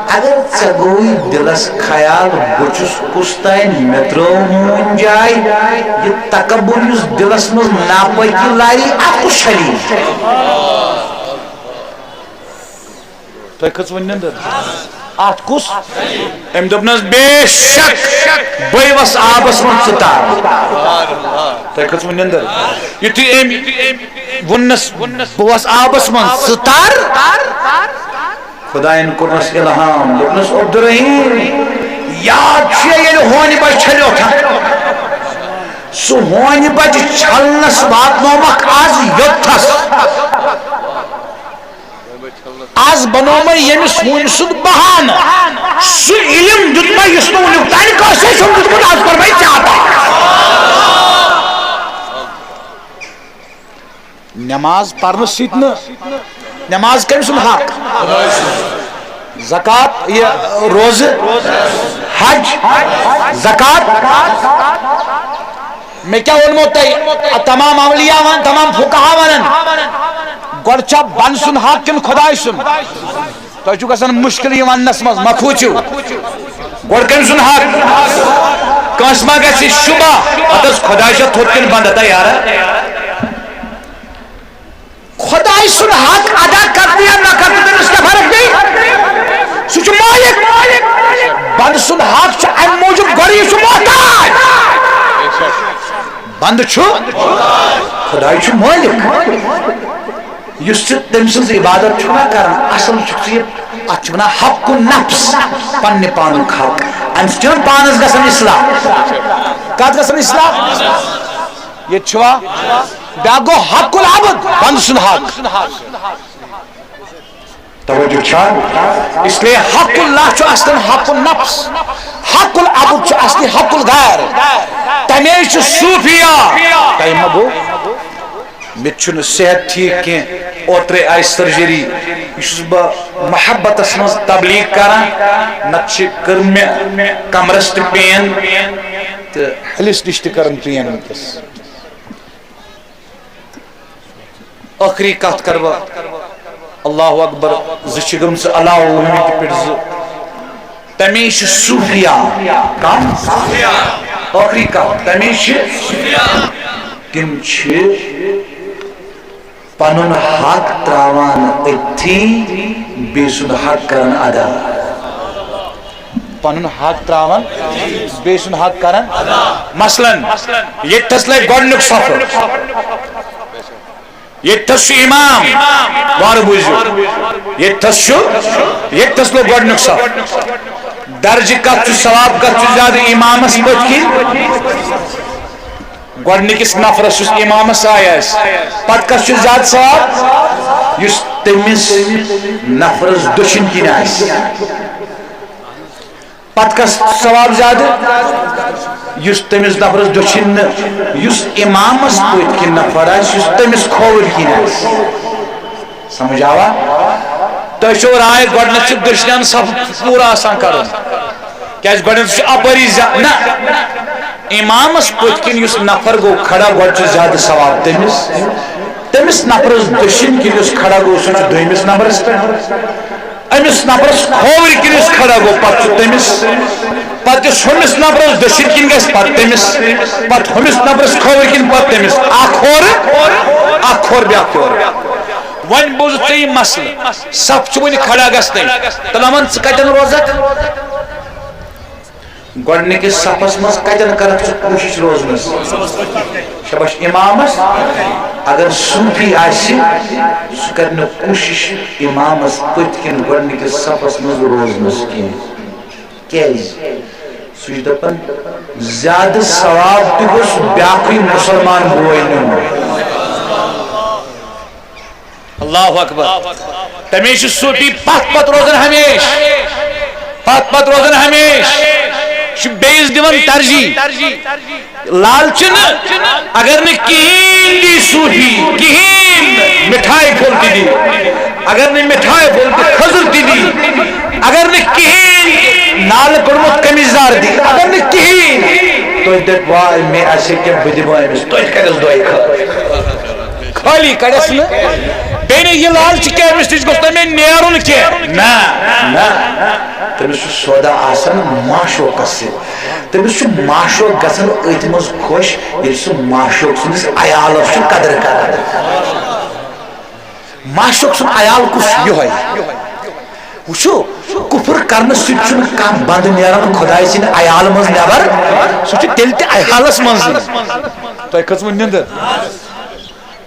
اگر ژےٚ گوٚوُے دِلس خیال، بہٕ چھُس کُس تانۍ، مےٚ ترٲو ہوٗنۍ جاے۔ یہِ تکبر یُس دِلس منٛز ناپٲکی لارِ، اتھ کُس چھلی؟ تۄہہِ کھٔژ وۄنۍ نِندٕر؟ اتھ کُس؟ أمۍ دوٚپنس، بے شک بٕے وسہٕ آبس منٛز، ژٕ تار۔ تۄہہِ کھٔژ وۄنۍ نِندٕر؟ یُتھُے أمۍ ووٚننس، بہٕ وسہٕ آبس منٛز، ژٕ تر۔ خداین کوٚرنس الہام، دوٚپنس، عبدالرحیم، یاد چھُے ییٚلہِ ہونہِ بچہِ چھلیوتھ؟ سُہ ہونہِ بچہِ چھلنس واتنومکھ از یوٚتتھس۔ از بنوو مےٚ ییٚمِس ہونہِ سُنٛد بہانہٕ۔ سُہ علم دیُت مےٚ یُس نہٕ وُنیُک تانۍ کٲنٛسے چھُم دیُتمُت، از کوٚر مےٚ ژےٚ عطا۔ نماز پرنہٕ سۭتۍ نہٕ، نماز کٔمۍ سُنٛد حق؟ زکوٰۃ، یہِ روزٕ، حج، زکوٰۃ۔ مےٚ کیٛاہ ووٚنمو تۄہہِ؟ تمام اولیاء ون، تمام فقہا ونان، گۄڈٕ چھا بنٛدٕ سُنٛد حق کِنہٕ خۄداے سُنٛد؟ تۄہہِ چھُو گژھان مُشکِل یہِ وننس منٛز، مہ کھوٗژِو۔ گۄڈٕ کٔمۍ سُنٛد حق؟ کٲنٛسہِ ما گژھِ شُبہ، ہتس خۄداے چھا تھوٚد کِنہٕ بنٛدٕ؟ ہتا یارا، خۄداے سُنٛد حق ادا کرنہٕ یا نہ کرنہٕ، تٔمِس کیٛاہ فرق پیٚیہِ؟ سُہ چھُ مٲلِک۔ بنٛدٕ سُنٛد حق چھُ امہِ موٗجوٗب گۄڈٕ، یہِ چھُ محتاج۔ بنٛدٕ چھُ، خۄداے چھُ مٲلِک۔ یُس ژٕ تٔمۍ سٕنٛز عبادت چھُکھ نا کران، اصل چھُکھ ژٕ یہِ، اتھ چھِ ونان حق النفس، پننہِ پانُک حق۔ امہِ سۭتۍ چھُ نہٕ پانس گژھان اصلاح۔ کتھ گژھان اصلاح؟ ییٚتہِ چھُوا؟ بیٛاکھ گوٚو حق العبد، بنٛدٕ سُنٛد حق۔ توجہ چھا؟ اس لیے حق اللہ چھُ اصلاً حق النفس، حق العبد چھُ اصلی حق الغیر۔ تمے چھُ صوفیہ۔ تۄہہِ ما گوٚو؟ مےٚ تہِ چھُنہٕ صحت ٹھیٖک کینٛہہ، اوترے آیہِ سرجری۔ یہِ چھُس بہٕ محبتس منٛز تبلیغ کران، نتہٕ چھِ کٔر مےٚ کمرس تہِ پین تہٕ ہلِس نِش تہِ کٔرٕن پین وٕنکیٚس۔ ٲخری کتھ کرٕ بہٕ، اللہ اکبر، زٕ چھِ گٔمژٕ علاوٕ وُہمہِ تہِ پٮ۪ٹھ زٕ۔ تمے چھِ صوفیا۔ کم؟ ٲخری کتھ، تمے چھِ، تِم چھِ پنُن حق تراوان أتھی، بیٚیہِ سُنٛد حق کران ادا۔ پنُن حق تراوان، بیٚیہِ سُنٛد حق کران۔ مثلاً، ییٚتہِ تھس لگہِ گۄڈٕنیُک صفہٕ، ییٚتہِ تھس چھُ امام، وارٕ بوٗزِو، ییٚتہِ تھس چھُ، ییٚتہِ تھس لوٚگ گۄڈٕنیُک صف۔ درجہِ کتھ چھُ، ثواب کتھ چھُ زیادٕ، امامس پٔتۍ کِنۍ؟ گۄڈٕنِکِس نفرس یُس امامس سایہِ آسہِ، پتہٕ کس چھُ زیادٕ ثواب؟ یُس تٔمِس نفرس دٔچھِنۍ کِنۍ آسہِ۔ پتہٕ کس ثواب زیادٕ؟ یُس تٔمِس نفرس دٔچھِنۍ نہٕ، یُس امامس پٔتۍ کِنۍ نفر آسہِ، یُس تٔمِس کھووٕرۍ کِنۍ آسہِ۔ سمجھ آوا؟ تۄہہِ چھو راے گۄڈٕنیتھ چھُ دٔچھنٮ۪ن صف پوٗرٕ آسان کرُن، کیازِ گۄڈٕنیتھ چھُ اپٲری زیا-، نہ، امامس پٔتۍ کِنۍ یُس نفر گوٚو کھڑا، گۄڈٕ چھُ زیادٕ ثواب تٔمِس، تٔمِس نفرس دٔچھِنۍ کِنۍ یُس کھڑا گوٚو، سُہ چھُ دوٚیمِس نمبرس پٮ۪ٹھ۔ أمِس نفرس کھووٕرۍ کِنۍ یُس کھڑا گوٚو، پتہٕ چھُ تٔمِس، پتہٕ یُس ہُمِس نفرس دٔچھِنۍ کِنۍ گژھِ، پتہٕ تٔمِس، پتہٕ ہُمِس نفرس کھووٕرۍ کِنۍ، پتہٕ تٔمِس۔ اکھ ہورٕ، اکھ ہورٕ، بیٛاکھ یورٕ۔ وۄنۍ بوٗزُتھ ژےٚ یہِ مسلہٕ، صف چھُ وُنہِ کھڑا گژھنَے، تہٕ دَپان، ژٕ کَتٮ۪ن روزکھ؟ گۄڈٕنِکِس صفس منٛز کتٮ۪ن کرکھ ژٕ کوٗشش روزنس؟ شاباش، امامس۔ اگر صوفی آسہِ، سُہ کرِ نہٕ کوٗشش امامس پٔتۍ کِنۍ گۄڈٕنِکِس صفس منٛز روزنس کینٛہہ۔ کیازِ؟ سُہ چھُ دپان، زیادٕ ثواب تہِ گوٚژھ بیاکھٕے مسلمان بوے نیُن۔ اللہ اکبر۔ تمے چھُ صوفی پتھ پتھ روزان ہمیشہ، پتھ پتھ روزان ہمیشہ۔ چھُ بیٚیِس دِوان ترجیح۔ لالچہِ نہٕ، اگر نہٕ کِہیٖنۍ دی صوفی، کِہیٖنۍ نہٕ، مِٹھایہِ پھوٚل تہِ دی، اگر نہٕ مِٹھایہِ پھوٚل تہِ، کھٔزٕر تہِ دی، اگر نہٕ کِہیٖنۍ نالہٕ کوٚڑمُت قمیٖض یَزار دی، اگر نہٕ کِہیٖنۍ، تُہۍ دٔپِو، واے، مےٚ آسہِ کینٛہہ، بہٕ دِمہٕ أمِس، تُہۍ کٔرِس دۄیہِ خٲر۔ علی کڑس نہٕ۔ بیٚیہِ نہٕ یہِ لالچ کینٛہہ، أمِس نِش گوٚژھ نہٕ مےٚ نیرُن کینٛہہ۔ نہ، نہ۔ تٔمِس چھُ سودا آسان معشوقس سۭتۍ۔ تٔمِس چھُ معشوق گژھان أتھۍ منٛز خۄش، ییٚلہِ سُہ معشوق سٕنٛدِس عیالس چھُ قدر کران۔ معشوق سُنٛد عیال کُس چھُ؟ یِہوٚے۔ وٕچھِو، کُفُر کرنہٕ سۭتۍ چھُنہٕ کانٛہہ بنٛدٕ نیران خۄداے سٕنٛدِ عیالہٕ منٛز نٮ۪بر، سُہ چھُ تیٚلہِ تہِ عیالس منٛزٕے۔ تۄہہِ کھٔژوٕ نِندٕر؟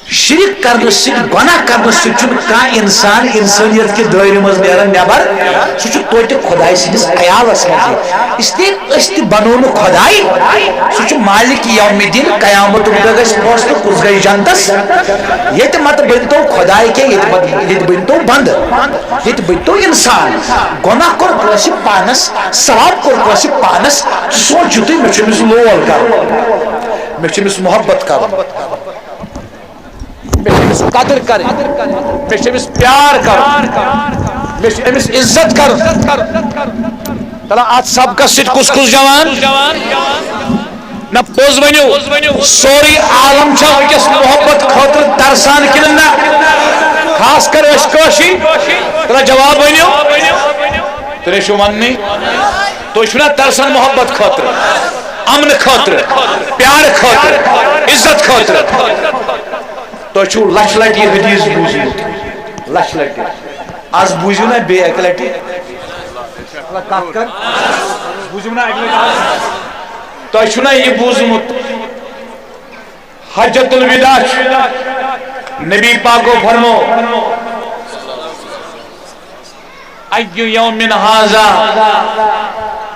شرک کرنہٕ سۭتۍ، گۄناہ کرنہٕ سۭتۍ چھُنہٕ کانٛہہ انسان انسٲنیت کہِ دٲیرٕ منٛز نیران نٮ۪بر، سُہ چھُ توتہِ خۄداے سٕنٛدِس عیالس منٛزٕے۔ اس لیے أسۍ تہِ بنو نہٕ خۄداے، سُہ چھُ مالک یوم الدین، قیامتُک دۄہ گژھِ فٲصلہٕ کُس گژھِ جنتس۔ ییٚتہِ مت بٔنۍتو خۄداے کینٛہہ، ییٚتہِ مت، ییٚتہِ بٔنۍتو بندٕ، ییٚتہِ بٔنۍتو انسان۔ گۄناہ کوٚر کٲنٛسہِ پانس، ثواب کوٚر کٲنٛسہِ پانس، ژٕ سونٛچ یُتُے مےٚ چھُ أمِس لول کرُن، مےٚ چھُ أمِس محبت کرُن۔ مےٚ چھِ أمِس قدٕر کرٕنۍ، مےٚ چھِ أمِس پیار کرُن، مےٚ چھِ أمِس عزت کرُن۔ تَلہ اَتھ سبقس سۭتۍ کُس کُس جوان؟ نہ پوٚز ؤنِو، سورُے عالم چھا وٕنکیٚس محبت خٲطرٕ ترسان کِنہٕ نہ؟ خاص کر أسۍ کٲشِرۍ، تَلہ جواب ؤنِو۔ تُہۍ چھِو وَننٕے، تُہۍ چھِو نہ ترسان محبت خٲطرٕ؟ امن خٲطرٕ، پیار خٲطرٕ، عزت خٲطرٕ۔ تۄہہِ چھُو لچھ لٹہِ یہِ حدیث بوٗزمُت، لچھ لٹہِ۔ از بوٗزِو نا بیٚیہِ اکہِ لٹہِ۔ کتھ کر؟ بوٗزِو نا اکہِ لٹہِ؟ تۄہہِ چھُو نا یہِ بوٗزمُت؟ حجۃ الوداع چھُ۔ نبی پاکو فرمو، ایُّ یومن ھذا،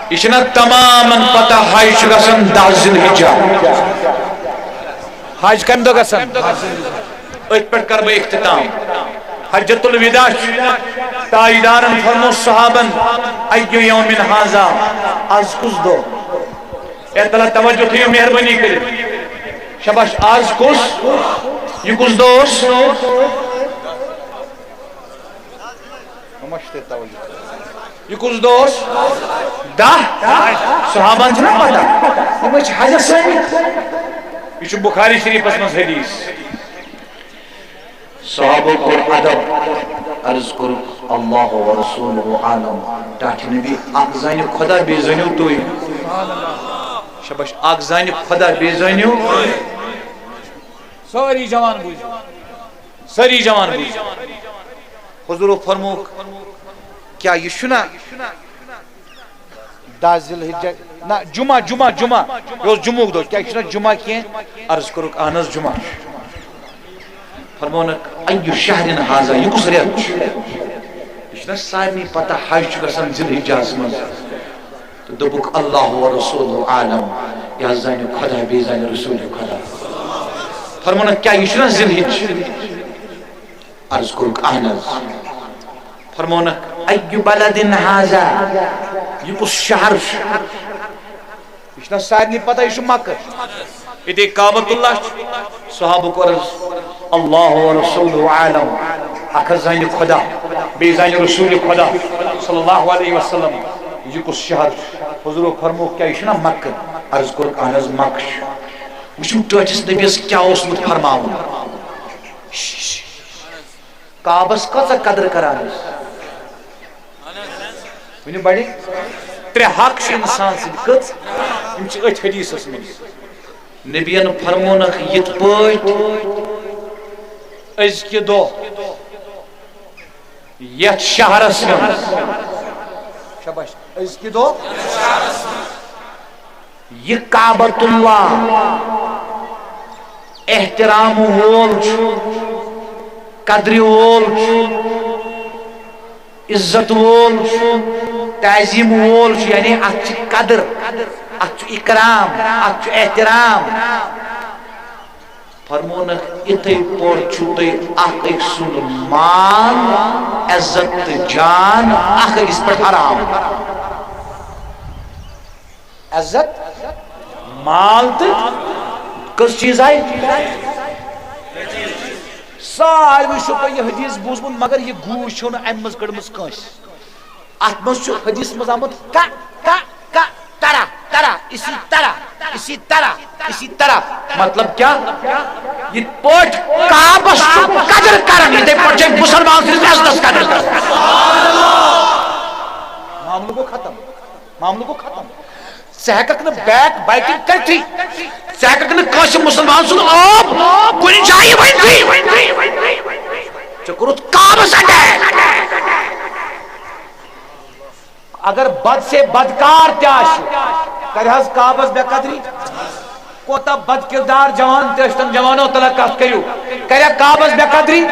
یہِ چھُنہ تمامن پتہ حج چھُ گژھان دَہ ذی الحجہ۔ حج کمہِ دۄہ گژھان؟ أتھۍ پٮ۪ٹھ کرٕ بہٕ اختتام۔ حجۃ الوداع چھُ۔ تاجدارن فرمو صحابن، ایُّ یومن ھذا، از کُس دۄہ؟ اے تلا توجہ تھٲیِو مہربٲنی کٔرِتھ۔ شاباش، از کُس؟ یہِ کُس دۄہ اوس؟ یہِ کُس دۄہ اوس؟ دَہ۔ صحابن چھُنہ پتہ، یِم ٲسۍ حجس آمٕتۍ۔ یہِ چھُ بخاری شریفس منٛز حدیث۔ صحابو کوٚر ادب، عرض کوٚرُکھ، اللہ و رسولہ عالم، ٹاٹھہِ نبی، اکھ زانہِ خدا، بیٚیہِ زٲنِو تُہۍ۔ شاباش، اکھ زانہِ خدا، بیٚیہِ زٲنِو۔ سٲری جوان بوٗزِو، سٲری جوان بوٗزِو۔ حضورو فرمووُکھ، کیٛاہ یہِ چھُنہ دَہ ذی الحجہ، نہ، جمعہ، جمعہ، جمعہ۔ یہِ اوس جمعُک دۄہ۔ کیٛاہ یہِ چھُنہ جمعہ کینٛہہ؟ عرض کوٚرُکھ، اہن حظ، جمعہ چھُ۔ فرمونکھ، ایُّ شہرن ھذا، یہِ کُس رٮ۪تھ چھُ؟ یہِ چھُنہ سارنٕے پتہ، حج چھُ گژھان ذی الحجہس منٛز۔ تہٕ دوٚپُکھ، اللہ و رسولہ عالم، یہِ حظ زانہِ خدا، بیٚیہِ زانہِ رسول خدا۔ فرمونکھ، کیٛاہ یہِ چھُنہ ذی الحجہ؟ عرض کوٚرُکھ، اہن حظ۔ فرمونکھ، ایُّ بلد ھذا، یہِ کُس شہر چھُ؟ یہِ چھُنہ سارنٕے پتہ، یہِ چھُ مکہ۔ ییٚتہِ کعبۃ اللہ چھُ۔ صحابہ کوٚر عرض، اللہ و رسولہ عالم، اکھ حظ زانہِ خدا، بیٚیہِ زانہِ رسول خدا صلی اللہ علیہ وسلم، یہِ کُس شہر چھُ؟ حضورو فرمووُکھ، کیٛاہ یہِ چھُنہ مکہ؟ عرض کوٚرُکھ، اہن حظ، مکہ چھُ۔ وٕچھِو ٹٲٹھِس نبیَس کیٛاہ اوسمُت فرماوُن۔ کعبس کۭژاہ قدر کران ٲسۍ؟ ؤنِو بڑی۔ ترٛےٚ حق چھِ انسان سٕنٛدۍ۔ کٔژ؟ یِم چھِ أتھۍ حدیثس منٛز۔ نبیَن فرمونکھ یِتھ پٲٹھۍ، أزکہِ دۄہ یتھ شہرس منٛز، شاباش، أزکہِ دۄہ یہِ کعبۃ اللہ احترام وول چھُ، قدرِ وول چھُ، عزت وول چھُ، تعظیم وول چھُ، یعنی اتھ چھِ قدر، اتھ چھُ اکرام، اتھ چھُ احترام۔ فرمونکھ، یِتھے پٲٹھۍ چھُو تۄہہِ اکھ أکۍ سُنٛد مال، عزت تہٕ جان اکھ أکِس پٮ۪ٹھ حرام۔ عزت، مال تہٕ کٔژ چیٖز آیہِ؟ ساروٕے چھُو تۄہہِ یہِ حدیث بوٗزمُت، مگر یہِ گوٗج چھَو نہٕ اَمہِ منٛز کٔڑمٕژ کٲنٛسہِ۔ اَتھ منٛز چھُ حدیث منٛز آمُت، کا، کا، کا، طرح، طرح، اسی طرح، اسی طرح، اسی طرح۔ مطلب کیا؟ یِتھ پٲٹھۍ کعبس چھُ قدر کران، یِتھے پٲٹھۍ چھِ مُسلمان سٕنٛدِس عزتس قدر کران۔ معاملہٕ گوٚو ختم، معاملہٕ گوٚو ختم۔ ژٕ ہیٚککھ نہٕ back biting کٔرتھٕے، ژٕ ہیٚککھ نہٕ کٲنٛسہِ مُسلمان سُنٛد عٲب کُنہِ جایہِ ؤنتھٕے۔ ژےٚ کوٚرُتھ کعبس attack۔ اگر بد سے بدکار تہِ آسہِ، کرِ حظ کعبس بے قدری؟ کوتاہ بد کردار جوان تہِ ٲسۍ تن، جوانو تلہ کتھ کٔرِو، کرِ کعبس بے قدری؟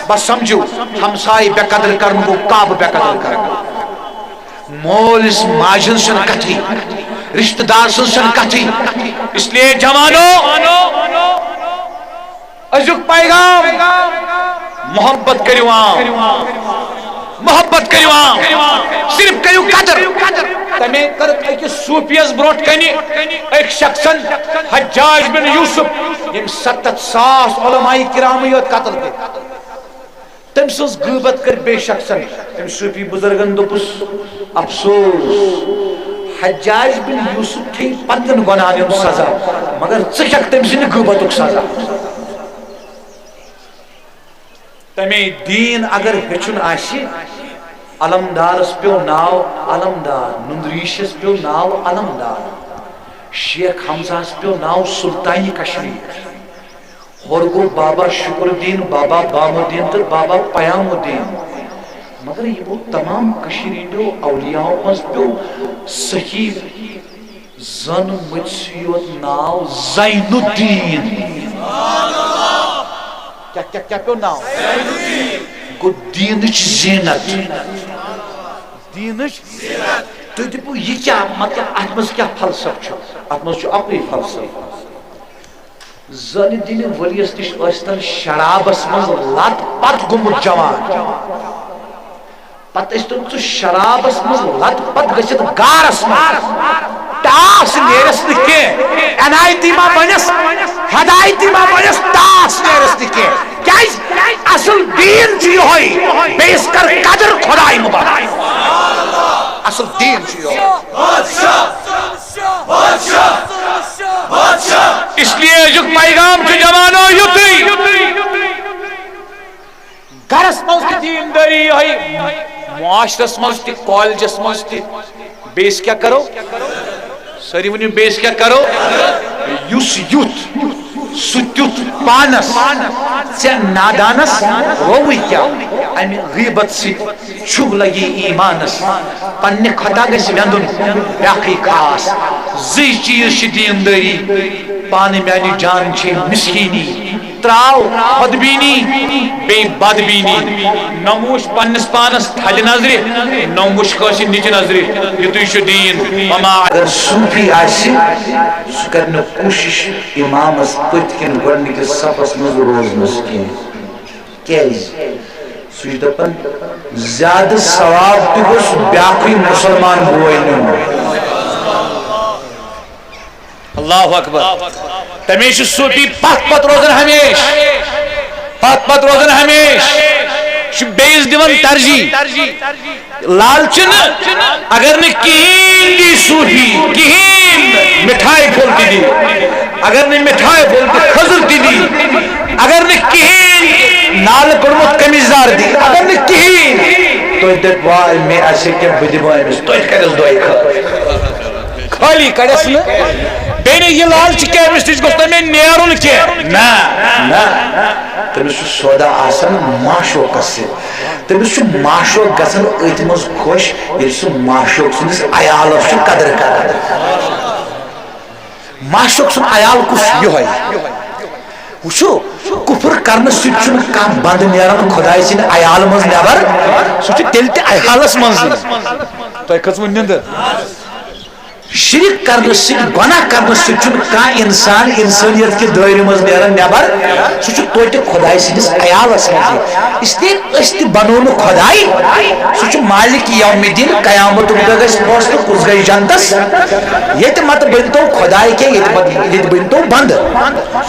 بس سمجھِو، ہمسایہِ بے قدر کرُن گوٚو کعبہٕ بے قدر کرُن۔ مٲلِس ماجہِ ہٕنٛز چھنہٕ کتھٕے، رشتہٕ دار سٕنٛز چھنہٕ کتھٕے۔ اس لیے جوانو، أزیُک پیغام، محبت کٔرِو عام، محبت کٔرِو عام، صرف کٔرِو قدر۔ تَمے کٔر أکِس صوٗفیَس برونٛٹھ کنہِ أکۍ شخصن، حجاج بن یوسف، ییٚمۍ ستتھ ساس علماء کرامٕے یوت قتل کٔرۍ۔ تٔمۍ سٕنٛز غٲبت کٔر بیٚیہِ شخصن۔ تٔمۍ صوٗفی بُزرگن دوٚپُس، افسوس، حجاج بن یوسف کھیٚیہِ پننٮ۪ن گۄناہن ہُنٛد سزا، مگر ژٕ کھٮ۪کھ تٔمۍ سٕنٛدِ غٲبتُک سزا۔ تَمے دیٖن اگر ہیٚچھُن آسہِ، علمدارس پیوٚو ناو علمدار، نُنٛدٕ ریٖشس پیوٚو ناو علمدار، شیخ حمزہس پیوٚو ناو سلطانِ کشمیر۔ ہورٕ گوٚو بابا شکر الدین، بابا بام الدین تہٕ بابا پیام الدین۔ مگر یِمو تمام کٔشیٖرِ ہٕنٛدیو اولیاہو منٛز پیوٚو صحیح زن مٔژھِ یوت ناو زین الدین۔ کیٛاہ، کیٛاہ، کیٛاہ پیوٚو ناو؟ گوٚو دیٖنٕچ زیٖنت۔ دیٖنٕچ۔ تُہۍ دٔپِو، یہِ کیٛاہ مطلب، اتھ منٛز کیٛاہ فلسفہٕ چھُ؟ اتھ منٛز چھُ اکُے فلسفہٕ۔ زن دِنہِ ؤریس نِش ٲسۍتن شرابس منٛز لت پتھ گوٚمُت جوان۔ پتہٕ ٲسۍتن ژٕ شرابس منٛز لت پتھ گٔژھِتھ گارس منٛز۔ ٹاس نیرس نہٕ کینٛہہ۔ عنایتی ما بنس، ہدایتی ما بنس، ٹاس نیرس نہٕ کینٛہہ۔ کیازِ؟ اصل دیٖن چھُ یِہوٚے، بیٚیِس کر قدر خداے مبارک۔ اصل دیٖن چھُ یِہوٚے۔ اس لیے أزیُک پیغام چھُ جوانو یُتُے۔ گرس منٛز تہِ دیٖندٲری یِہوٚے، معاشرس منٛز تہِ، کالجس منٛز تہِ۔ بیٚیِس کیٛاہ کرو؟ سٲری ؤنِو، بیٚیِس کیٛاہ کرو؟ یُس یُتھ سُہ تیُتھ پانس، ژےٚ نادانس رووُے کیٛاہ؟ امہِ غیبت سۭتۍ چھُو لگی ایمانس، پننہِ خطا گژھِ ویندُن بیاکھٕے خاص۔ زٕے چیز چھِ دیندٲری، پانہٕ میانہِ جان چھے مسکینی، تراو خودبینی بیٚیہِ بدبینی۔ نہ وٕچھ پننِس پانس تھدِ نظرِ، نہ وٕچھ کٲنٛسہِ نِچہِ نظرِ۔ یُتُے چھُ دیٖن۔ وما اگر صوفی آسہِ، سُہ کرِ نہٕ کوٗشش امامس پٔتۍ کِنۍ گۄڈنِکِس صفس منٛز روزنس کینٛہہ۔ کیازِ؟ سُہ چھُ دَپان، زیادٕ ثواب تہِ گوٚژھ بیٛاکھٕے مُسلمان بوے نیُن۔ اللہ اکبر۔ تَمے چھُ صوٗفی پتھ پتھ روزان ہمیشہِ، پتھ پتھ روزان ہمیشہِ۔ یہِ چھُ بیٚیِس دِوان ترجیح۔ لالچہِ نہٕ، اگر نہٕ کِہیٖنۍ دی صوٗفی، کِہیٖنۍ نہٕ، مِٹھایہِ پھوٚل تہِ دی، اگر نہٕ مِٹھایہِ پھوٚل تہِ، خٔزٕر تہِ دی، اگر نہٕ کِہیٖنۍ تہِ، نالہٕ کوٚڑمُت قمیٖض یَزار دی، اگر نہٕ کِہیٖنۍ، تُہۍ دٔپِو، واے، مےٚ آسہِ کینٛہہ، بہٕ دِمہٕ أمِس، تُہۍ کٔرِس دۄیہِ خٲر۔ خٲلی کَڑٮ۪س نہٕ۔ بیٚیہِ نہٕ یہِ لالچہِ کینٛہہ، أمِس نِش گوٚژھ نہٕ مےٚ نیرُن کینٛہہ۔ نہ، نہ۔ تٔمِس چھُ سودا آسان معشوقس سۭتۍ۔ تٔمِس چھُ معشوق گژھان أتھۍ منٛز خۄش، ییٚلہِ سُہ معشوق سٕنٛدِس عیالس چھُ قدر کران۔ معشوق سُنٛد عیال کُس چھُ؟ یِہوٚے۔ وٕچھِو، کُفر کرنہٕ سۭتۍ چھُنہٕ کانٛہہ بنٛدٕ نیران خۄداے سٕنٛدِ عیالہٕ منٛز نٮ۪بر، سُہ چھُ تیٚلہِ تہِ عیالس منٛزٕے۔ تۄہہِ کھٔژوٕ نِندٕر؟ شرک کرنہٕ سۭتۍ، گۄناہ کرنہٕ سۭتۍ چھُنہٕ کانٛہہ انسان انسٲنیت کہِ دٲیرٕ منٛز نیران نٮ۪بر، سُہ چھُ توتہِ خۄداے سٕنٛدِس عیالس منٛزٕے۔ اس لیے أسۍ تہِ بنو نہٕ خۄداے، سُہ چھُ مالک یوم الدین، قیامتُک دۄہ گژھِ فٲصلہٕ کُس گژھِ جنتس۔ ییٚتہِ مت بٔنۍتو خۄداے کینٛہہ، ییٚتہِ مت، ییٚتہِ بٔنۍتو بنٛدٕ،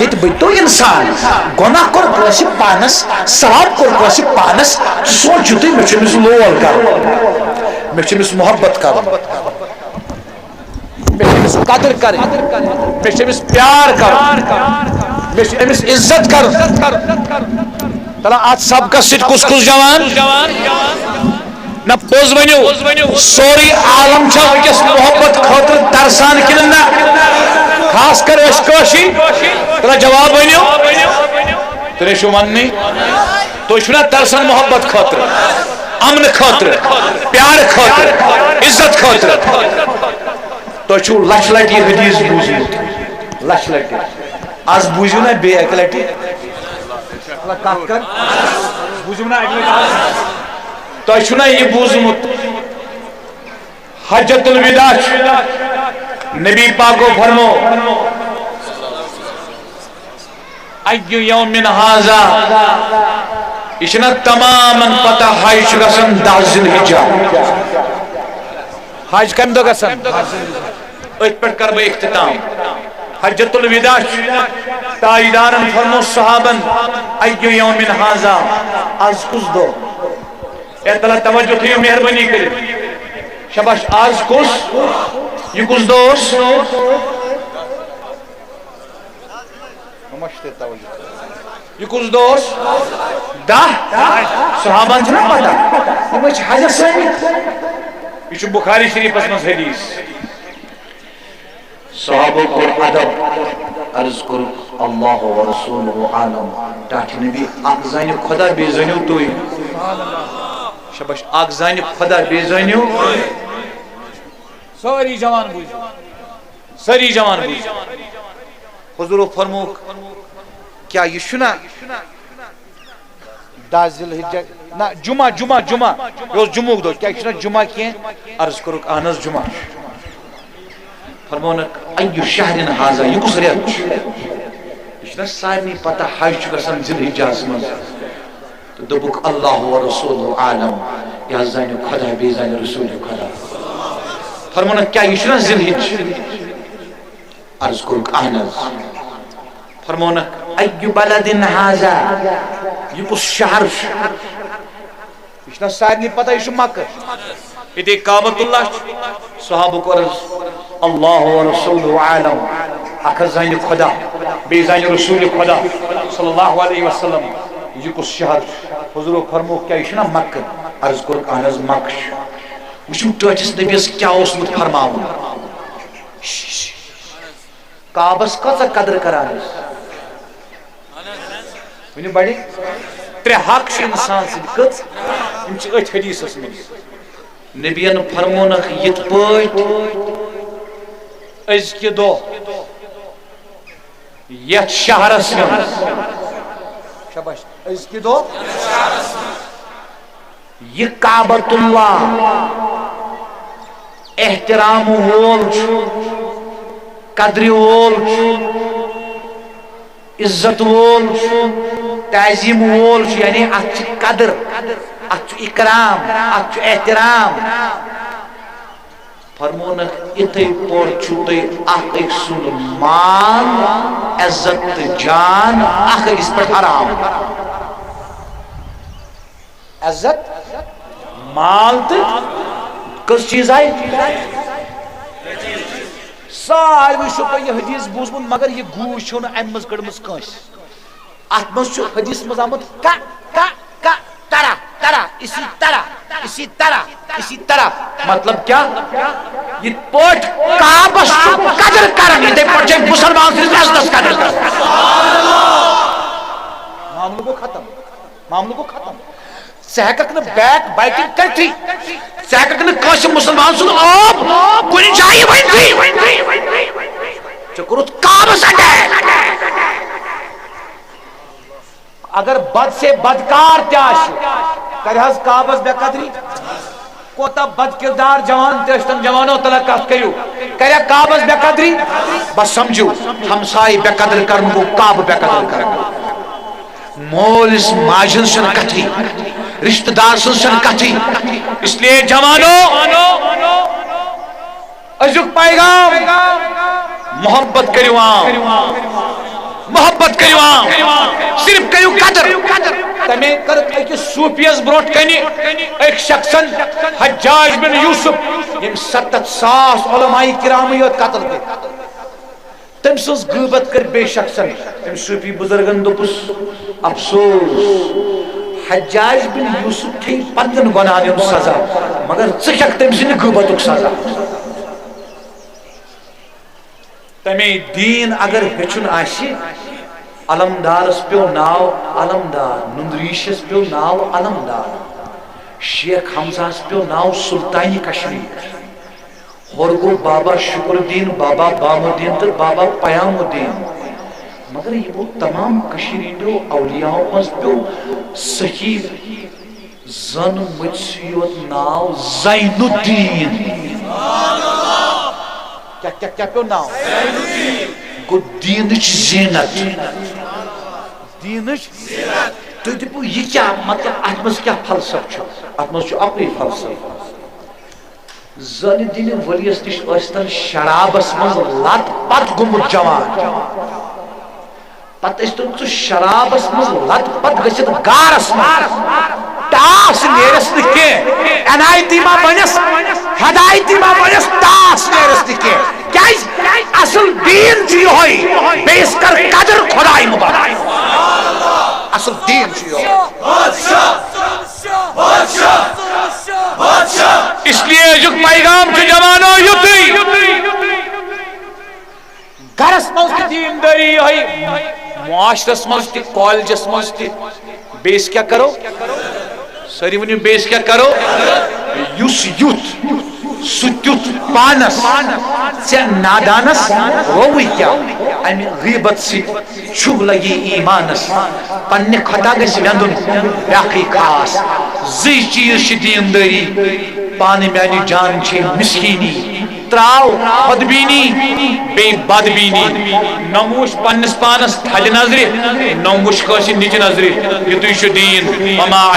ییٚتہِ بٔنۍتو انسان۔ گۄناہ کوٚر کٲنٛسہِ پانس، ثواب کوٚر کٲنٛسہِ پانس، ژٕ سونٛچِو تُہۍ، مےٚ چھُ أمِس لول کرُن، مےٚ چھُ أمِس محبت کرُن۔ مےٚ چھِ أمِس قدر کرٕنۍ، مےٚ چھِ أمِس پیار کرُن، گژھِ أمِس عزت کرُن۔ تَلہ، اَتھ سبقس سۭتۍ کُس کُس جوان؟ نہ، پوٚز ؤنِو، سورُے عالم چھا وٕنکیٚس محبت خٲطرٕ ترسان کِنہٕ نہ؟ خاص کر أسۍ کٲشِرۍ۔ تَلہ، جواب ؤنِو۔ تُہۍ چھِو وَننٕے، تُہۍ چھِو نہ ترسان محبت خٲطرٕ، امنہٕ خٲطرٕ، پیار خٲطرٕ، عزت خٲطرٕ؟ تۄہہِ چھُو لچھ لٹہِ یہِ حدیث بوٗزمُت، لچھ لٹہِ۔ از بوٗزِو نا بیٚیہِ اکہِ لٹہِ۔ کتھ کر؟ بوٗزِو نا اکہِ لٹہِ از؟ تۄہہِ چھُو نا یہِ بوٗزمُت؟ حجۃ الوداع چھُ۔ نبی پاکو فرمو، ایُّ یومٍ ھٰذا، یہِ چھُنہ تمامن پتہ حج چھُ گژھان دَہ ذی الحجہ۔ حج کمہِ دۄہ گژھان؟ أتھۍ پٮ۪ٹھ کرٕ بہٕ اختتام۔ حجۃ الوداع چھُ، تاجدارن فرمو صحابن، ایُّ یومٍ ھٰذا، از کُس دۄہ؟ اے تَلہ، توجہ تھٲیِو مہربٲنی کٔرِتھ۔ شاباش، از کُس؟ یہِ کُس دۄہ اوس؟ یہِ کُس دۄہ اوس؟ دَہ۔ صحابن چھُنہ پتہ؟ یِم ٲسۍ حجس آمٕتۍ۔ یہِ چھُ بخاری شریفس منٛز حدیث۔ صحابو کوٚر ادب، عرض کوٚرُکھ، اللہ و رسولہ عالم۔ ٹاٹھہِ نبی، اکھ زانہِ خدا، بیٚیہِ زٲنِو تُہۍ۔ شاباش، اکھ زانہِ خدا، بیٚیہِ زٲنِو۔ سٲری جوان بوٗزِو۔ سٲری جوان بوٗزِو۔ حضورو فرمووُکھ، کیٛاہ یہِ چھُنہ دَہ ذی الحجہ؟ نہ، جمعہ، جمعہ، جمعہ۔ یہِ اوس جمعُک دۄہ۔ کیٛاہ یہِ چھُنہ جمعہ کینٛہہ؟ عرض کوٚرُکھ، اہن حظ، جمعہ چھُ۔ فرموونکھ، ایُّ شہرٍ ھٰذا، یہِ کُس رٮ۪تھ چھُ؟ یہِ چھُنہ سارنٕے پتہ، حج چھُ گژھان ذی الحجہس منٛز۔ تہٕ دوٚپُکھ، اللہ و رسولہ عالم، یہِ حظ زانہِ خدا، بیٚیہِ زانہِ رسول خدا۔ فرموونکھ، کیٛاہ یہِ چھُنہ ذی الحجہ؟ عرض کوٚرُکھ، اہن حظ۔ فرموونکھ، ایُّ بلدٍ ھٰذا، یہِ کُس شہر چھُ؟ یہِ چھُنہ سارنٕے پتہ، یہِ چھُ مکہ۔ ییٚتہِ کعبۃ اللہ چھُ۔ صحابو کوٚر عرض، اللہ و رسولہ عالم، اکھ حظ زانہِ خدا، بیٚیہِ زانہِ رسول خدا صلی اللہ علیہ وسلم، یہِ کُس شہر چھُ؟ حضورو فرمووُکھ، کیٛاہ یہِ چھُنہ مکہ؟ عرض کوٚرُکھ، اہن حظ، مکہ چھُ۔ وٕچھِو ٹٲٹھِس نبیَس کیٛاہ اوسمُت فرماوُن۔ کعبس کۭژاہ قدر کران ٲسۍ؟ ؤنِو بڑِ۔ ترٛےٚ حق چھِ انسان سٕنٛدۍ۔ کٔژ؟ یِم چھِ أتھۍ حدیثس منٛز۔ نبیَن فرمونکھ یِتھ پٲٹھۍ، أزکہِ دۄہ یتھ شہرس منٛز، شاباش، أزکہِ دۄہ یہِ کعبۃ اللہ احترام وول چھُ، قدرِ وول چھُ، عزت وول چھُ، تعظیم وول چھُ، یعنی اتھ چھِ قدر، اتھ چھُ اکرام، اتھ چھُ احترام۔ فرمونکھ، یِتھے پٲٹھۍ چھُو تۄہہِ اکھ أکۍ سُنٛد مال، عزت تہٕ جان اکھ أکِس پٮ۪ٹھ حرام۔ عزت، مال تہٕ کٔژ چیٖز آیہِ؟ ساروٕے چھُو تۄہہِ یہِ حدیث بوٗزمُت، مگر یہِ گوٗج چھَو نہٕ اَمہِ منٛز کٔڑمٕژ کٲنٛسہِ۔ اتھ منٛز چھُ حدیث منٛز آمُت، کا، کا، کا، ترا، ترا، اسی طرح، اسی طرح، اسی طرح۔ مطلب کیا؟ یِتھ پٲٹھۍ کعبس چھُ قدر کران، یِتھے پٲٹھۍ چھِ مُسلمان سٕنٛدِس عزتس قدر کران۔ معاملہٕ گوٚو ختم، معاملہٕ گوٚو ختم۔ ژٕ ہیٚککھ نہٕ بیک بایٹنگ کٔرتھٕے، ژٕ ہیٚککھ نہٕ کٲنٛسہِ مُسلمان سُنٛد عٲب کُنہِ جایہِ ؤنتھٕے۔ ژےٚ کوٚرُتھ کعبس اٹیک۔ اگر بد سے بدکار تہِ آسہِ، کرِ حظ کعبس بے قدری؟ کوتاہ بد کردار جوان تہِ ٲسۍتن، جوانو تلہ کتھ کٔرِو، کرِ کعبس بے قدری؟ بس سمجھِو، ہمسایہِ بے قدر کرُن گوٚو کعبہٕ بے قدر کرُن۔ مٲلۍ ماجہِ ہٕنٛز چھنہٕ کتھٕے، رشتہٕ دار سٕنٛز چھنہٕ کتھٕے۔ اس لیے جوانو، أزیُک پیغام، محبت کٔرِو عام، محبت کٔرِو عام، صرف کٔرِو قدر۔ تمے کٔرٕکھ أکِس صوٗفیَس برونٛٹھ کنہِ أکۍ شخصن، حجاج بن یوسف، ییٚمۍ ستتھ ساس علماء کرامٕے یوت قتل کٔرۍ۔ تٔمۍ سٕنٛز غٲبت کٔر بیٚیہِ شخصن۔ أمۍ صوٗفی بُزرگن دوٚپُس، افسوس، حجاج بن یوسف کھیٚیہِ پننٮ۪ن گۄناہن ہُنٛد سزا، مگر ژٕ کھٮ۪کھ تٔمۍ سٕنٛدِ غٲبتُک سزا۔ تمے دیٖن اگر ہیٚچھُن آسہِ، علمدارس پیوٚو ناو علمدار، نُندریٖشس پیوٚو ناو علمدار، شیخ حمزہس پیوٚو ناو سلطانِ کشمیر، ہورٕ گوٚو بابا شکر الدین، بابا بام الدین تہٕ بابا پیام الدین۔ مگر یِمو تمام کٔشیٖرِ ہٕنٛدیو اولیاہو منٛز پیوٚو صحیح زن مٔتۍ سٕے یوت ناو زین الدین۔ کیٛاہ، کیٛاہ، کیٛاہ پیوٚو ناو؟ گوٚو دیٖنٕچ زیٖنت۔ دیٖنٕچ۔ تُہۍ دٔپِو، یہِ کیٛاہ، مطلب، اتھ منٛز کیٛاہ فلسفہٕ چھُ؟ اتھ منٛز چھُ اکُے فلسفہٕ۔ زین الدین ؤلیَس نِش ٲسۍتن شرابس منٛز لت پت گوٚمُت جوان۔ پتہٕ ٲسۍ تِم ژٕ شرابس منٛز لت پت گٔژھِتھ گارس منٛز۔ ٹاس نیرس نہٕ کینٛہہ، این آئی ٹی ما بنس، ہدایتی ما بنس، ٹاس نیرس نہٕ کینٛہہ۔ کیازِ؟ اصل دیٖن چھُ یِہوٚے، بیٚیِس کر قدر خداے مبارک۔ اصل دیٖن چھُ یِہوٚے۔ اس لیے أزیُک پیغام چھُ جوانو یُتُے۔ گرس منٛز تہِ دیٖندٲری یِہوٚے، معاشرس منٛز تہِ، کالجس منٛز تہِ۔ بیٚیِس کیٛاہ کرو؟ سٲری ؤنِو، بیٚیِس کیٛاہ کرو؟ یُس یُتھ، سُہ تیُتھ پانس، ژےٚ نادانس رووٕے کیٛاہ؟ امہِ غیبت سۭتۍ چھُو لگی ایمانس۔ پننہِ خطا گژھِ ویندُن بیاکھٕے خاص۔ زٕے چیٖز چھِ دیٖندٲری، پانہٕ میانہِ جان چھے مسکیٖنی۔ تراو خۄدبیٖنی بیٚیہِ بدبیٖنی۔ نہ وٕچھ پننِس پانس تھدِ نظرِ، نہ وٕچھ کٲنٛسہِ نِچہِ نظرِ۔ یُتُے چھُ دیٖن۔ وما